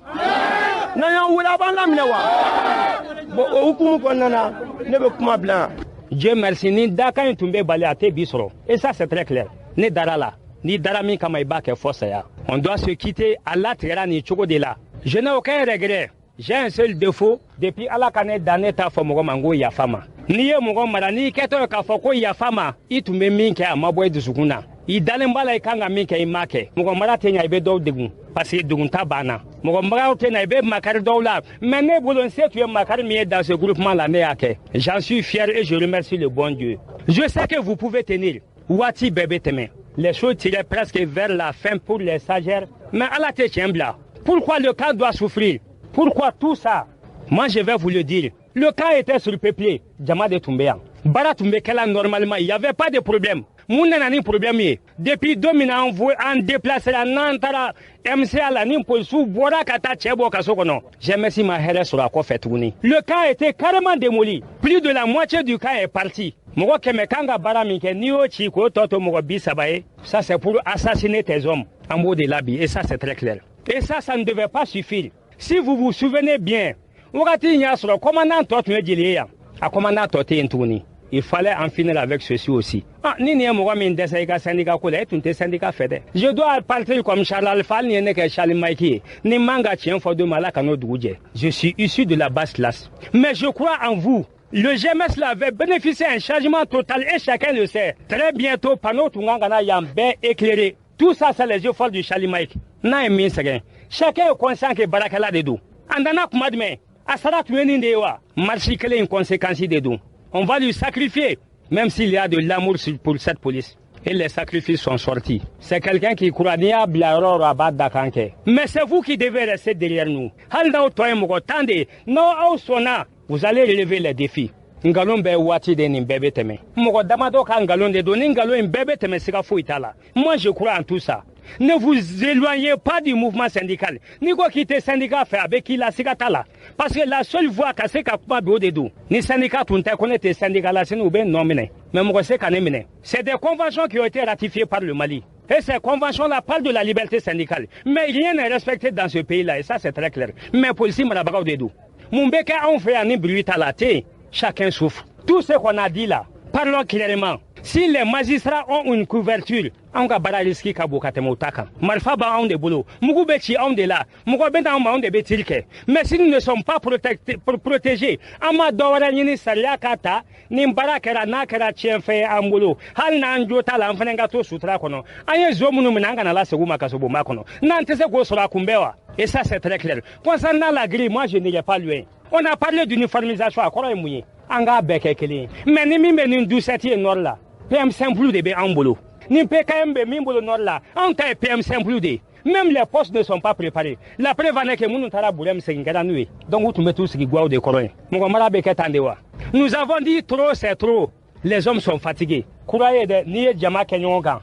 N'an y'aw wele, a b'an laminɛ wa? Bon, o hukumu kɔnɔna na, ne bɛ kuma bila yan. Dieu merci, ni dakan in tun bɛ bali, a tɛ bi sɔrɔ. Et ça, c'est très clair. Ne dara la. Ni dara min kama, i b'a kɛ fɔ saya. On doit se quitter a latigɛra nin cogo de la. Je n'ai aucun regret. J'ai un seul défaut. Depuis Ala ka ne dan, ne t'a fɔ mɔgɔ ma n ko yafa ma. N'i ye mɔgɔ mara, n'i kɛtɔ ye k'a fɔ ko yafa ma, i tun bɛ min kɛ, a ma bɔ i dusukun na. I dalen b'a la i kan ka min kɛ, i m'a kɛ. Mɔgɔ mara tɛ ɲa, i bɛ dɔw degun, parce que degun ta banna. Mɔgɔ maraw tɛ na, i bɛ makari dɔw la. Mais ne bolo, n se tun ye makari min ye dans ce groupement là, ne y'a kɛ. J'en suis fier et je remercie le bon Dieu. Je sais que vous pouvez tenir. Waati bɛɛ bɛ tɛmɛ. Les choses tiraient presque vers la fin pour les stagiaires, mais Ala tɛ tiɲɛ bila. Pourquoi le camp doit souffrir? Pourquoi tout ça? Moi, je vais vous le dire. Le camp était surpeuplé. Jama de tun bɛ yan. Baara tun bɛ kɛla normalement. Il y avait pas de problème. Mun nana ni problème ye? Depuis don min na an déplacé la, n'an taara MCA la, ni polisiw bɔra ka taa cɛ bɔ kaso kɔnɔ, GMS ma hɛrɛ sɔrɔ a kɔfɛ tuguni. Le camp était carrément démoli. Plus de la moitié du camp est parti. Mɔgɔ 100 kan ka baara min kɛ, n'i y'o ci k'o tɔ to mɔgɔ 30 ye, ça c'est pour assassiner tes hommes. An b'o de la bi, et ça c'est très clair. Et ça, ça ne devait pas suffire. Si vous vous souvenez bien, wagati in y'a sɔrɔ commandant tɔ tun ye jeli ye yan, a commandant tɔ tɛ yen tuguni. Il fallait en finir avec ceci aussi. Ah, ni nin ye mɔgɔ min dɛsɛ i ka syndicat ko la, e tun tɛ syndicat fɛ dɛ. Je dois partir comme Charles Alpha, hali ni ye ne kɛ Charles Mike ye. Ni man ka tiɲɛ fɔ don min, Ala ka n'o dugu jɛ. Je suis issu de la basse classe. Mais je crois en vous. Le GMS là avait bénéficié d'un changement total et chacun le sait. Très bientôt, panneau tun kan ka na yan bɛɛ éclairé. Tout ça, c'est les efforts du Charlie Mike. N'a ye min sɛgɛn, chacun est conscient que baarakɛla de don. A nana kuma jumɛn? A sara tun ye nin de ye wa? Marche kelen in conséquence de don. On va lui sacrifier. Même s'il y a de l'amour pour cette police. Et les sacrifices sont sortis. C'est quelqu'un qui croit n'i y'a bila yɔrɔ o yɔrɔ, a b'a dakan kɛ. Mais c'est vous qui devez rester derrière nous. Hali n'aw tɔ ye mɔgɔ 10 de ye, n'aw aw sɔnna, vous allez relever les défis. Nkalon bɛɛ waati de, nin bɛɛ bɛ tɛmɛ. Mɔgɔ damadɔ ka nkalon de don, ni nkalon in bɛɛ bɛ tɛmɛ, siga foyi t'a la. Moi, je crois en tout ça. Ne vous éloignez pas du mouvement syndical. N'i ko k'i tɛ syndicat fɛ, a bɛ k'i la, siga t'a la. Parce que la seule voie ka se ka kuma bi, o de don. Ni syndicat tun tɛ ko ne tɛ syndicat la, sini u bɛ nɔ minɛ. Mais mɔgɔ se ka ne minɛ. C'est des conventions qui ont été ratifiées par le Mali. Et ces conventions-là parlent de la liberté syndicale. Mais rien n'est respecté dans ce pays-là, et ça, c'est très clair. Mais policiers marabagaw de don. Mun bɛ kɛ anw fɛ yan ni bruit t'a la, a tɛ yen. Chacun souffre. Tout ce qu'on a dit là, parlons clairement. Si les magistrats ont une couverture, anw ka baara risque ka bon ka tɛmɛ o ta kan. Marifa b'anw de bolo, mugu bɛ ci anw de la, mɔgɔ bɛ n'anw ma, anw de bɛ tir kɛ. Mais si nous ne sommes pas protégés, an ma dɔ wɛrɛ ɲini, sariya ka ta. Ni baara kɛra, n'a kɛra tiɲɛfɛn ye an bolo, hali n'an jo t'a la, an fana ka to sutura kɔnɔ. An ye zo minnu minɛ, an kana lasegin u ma kasobonba kɔnɔ. N'an tɛ se k'o sɔrɔ, a kunbɛn wa. Et ça, c'est très clair. Concernant la grille, moi, je n'irai pas loin. On a parlé d'uniformisation, a kɔrɔ ye mun ye? An k'a bɛɛ kɛ kelen ye. Mais ni min bɛ nin 17 ye nord la, PM simple de bɛ anw bolo. Ni PKM bɛ min bolo nord la, anw ta ye PM simple de ye. Même les postes ne sont pas préparés. La preuve en est que minnu taara Burem, segin kɛra n'u ye. Donc u tun bɛ t'u sigi guwaw de kɔrɔ yen. Mɔgɔ mara bɛ kɛ tan de wa? Nous avons dit trop, c'est trop. Les hommes sont fatigués. Kura ye dɛ, n'i ye jama kɛ ɲɔgɔn kan,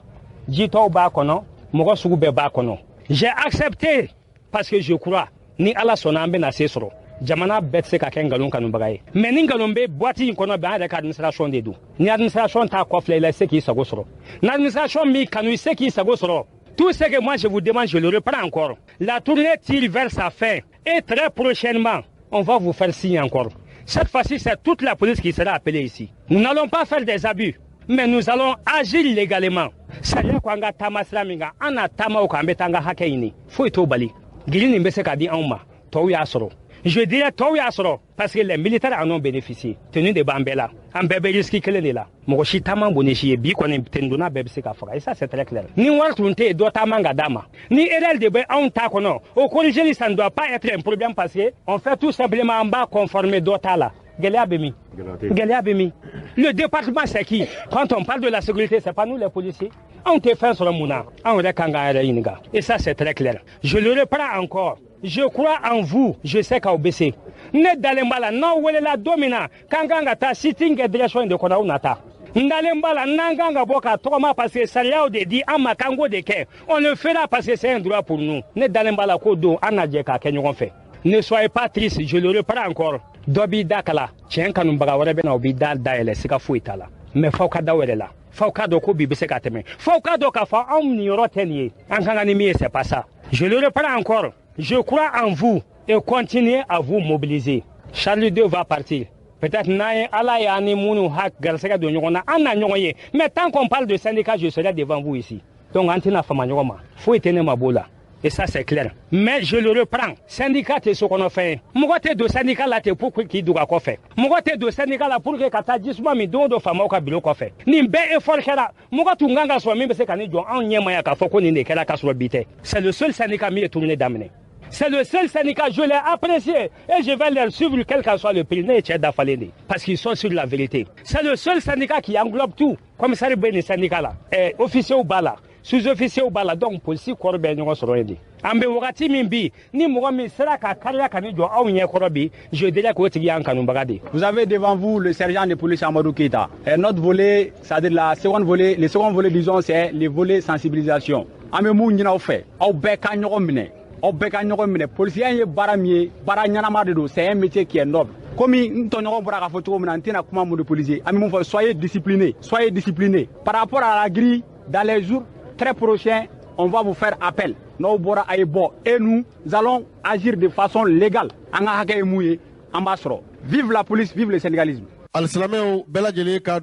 jitɔw b'a kɔnɔ, mɔgɔ sugu bɛɛ b'a kɔnɔ. J'ai accepté parce que je crois, ni Ala sɔnna, an bɛna se sɔrɔ. Jamana bɛɛ tɛ se ka kɛ nkalon kanubaga ye, mais ni nkalon bɛ boîte in kɔnɔ bɛn, an yɛrɛ ka administration de don. Ni administration t'a kɔfilɛ i la, i tɛ se k'i sago sɔrɔ. Ni administration m'i kanu, i tɛ se k'i sago sɔrɔ. Tout ce que moi je vous demande, je le reprends encore: la tournée tire vers sa fin et très prochainement, on va vous faire signe encore. Cette fois-ci, c'est toute la police qui sera appelée ici. Nous n'allons pas faire des abus, mais nous allons agir légalement. Sariya ko an ka taama sira min kan, an na taama o kan, an bɛ taa an ka hakɛ ɲini, foyi t'o bali. Grille nin bɛ se ka di anw ma, tɔw y'a sɔrɔ. Je dirais tɔw y'a sɔrɔ parce que les militaires en ont bénéficié. Tenue de b'an bɛɛ la, an bɛɛ bɛ risque kelen de la. Mɔgɔ si ta man bon ni si ye. Bi kɔni, tenue donna bɛɛ bɛ se ka faga, et ça, c'est très clair. Ni wari tun tɛ yen, dɔ ta man ka d'a ma. Ni erreur de bɛ anw ta kɔnɔ, o corrigeli, ça ne doit pas être un problème, parce que on fait tout simplement, an b'a conformer dɔ ta la. Gɛlɛya bɛ min? Gɛlɛya bɛ min? Le département, c'est qui? Quand on parle de la sécurité, c'est pas nous les policiers? Anw tɛ fɛn sɔrɔ mun na? Anw yɛrɛ kan k'an yɛrɛ ɲininka, et ça, c'est très clair. Je le reprends encore: je crois en vous, je sais k'aw bɛ se. Ne dalen b'a la, n'aw welela don min na k'an kan ka taa sit-in kɛ direction in de kɔnɔ, aw na taa. N dalen b'a la, n'an kan ka bɔ ka tɔgɔma parce que sariyaw de di an ma k'an k'o de kɛ, on le fera parce que c'est un droit pour nous. Ne dalen b'a la k'o don, an na jɛ k'a kɛ ɲɔgɔn fɛ. Ne soyez pas triste, je le reprends encore: dɔ b'i da kala, tiɲɛ kanubaga wɛrɛ bɛ na, o b'i da dayɛlɛ, siga foyi t'a la. Mais f'aw ka da o yɛrɛ la, f'aw k'a dɔn ko bi bɛ se ka tɛmɛ, f'aw k'a dɔn k'a fɔ anw niyɔrɔ tɛ nin ye, an kan ka ni min ye, c'est pas ça. Je le reprends encore: je crois en vous et continuez à vous mobiliser. Charlie 2 va partir. Peut-être n'an ye Ala y'an ni minnu ha garisɛgɛ don ɲɔgɔn na, an na ɲɔgɔn ye. Mais tant qu'on parle de syndicat, je serai devant vous ici. Donc an tɛna fama ɲɔgɔn ma, foyi tɛ ne ma b'o la. Et ça, c'est clair. Mais je le reprends. Syndicat tɛ sokɔnɔfɛn ye. Mɔgɔ tɛ don syndicat la ten pour que k'i dogo a kɔfɛ. Mɔgɔ tɛ don syndicat la pour que ka taa jisuma min don o don faamaw ka bureau kɔfɛ. Nin bɛɛ effort kɛra. Mɔgɔ tun kan ka sɔrɔ min bɛ se ka nin jɔ anw ɲɛma yan k'a fɔ ko nin de kɛra, k'a sɔrɔ bi tɛ. C'est le seul syndicat min ye tournée daminɛ. C'est le seul syndicat, je l'ai apprécié et je vais les suivre quel qu'en soit le prix. Ne ye cɛ dafalen de ye parce qu'ils sont sur la vérité. C'est le seul syndicat qui englobe tout. Commissaire bɛ nin syndicat la, officier b'a la, sous-officier b'a la, donc polisi kɔrɔ bɛ ɲɔgɔn sɔrɔ yen de. An bɛ wagati min bi, ni mɔgɔ min sera ka kariya ka ni jɔ aw ɲɛkɔrɔ bi, je dirais k'o tigi y'an kanubaga de ye. Vous avez devant vous le sergent de police Amadou Keita. Et notre volet, c'est-à-dire la seconde volet, le second volet, disons, c'est le volet sensibilisation. An bɛ mun ɲini aw fɛ? Aw bɛɛ ka ɲɔgɔn minɛ. Aw bɛɛ ka ɲɔgɔn minɛ. Polisiya ye baara min ye, baara ɲɛnama de don, c'est un métier qui est noble. Komi n tɔɲɔgɔn bɔra k'a fɔ cogo min na, n tɛna kuma monopoliser. An bɛ mun fɔ? Soyez disciplinés, soyez disciplinés. Par rapport à la grille, dans les jours très prochains, on va vous faire appel. N'aw bɔra, a ye bɔ, et nous allons agir de façon légale. An ka hakɛ ye mun ye, an b'a sɔrɔ. Vive la police, vive le syndicalisme. Alisilamɛw bɛɛ lajɛlen ka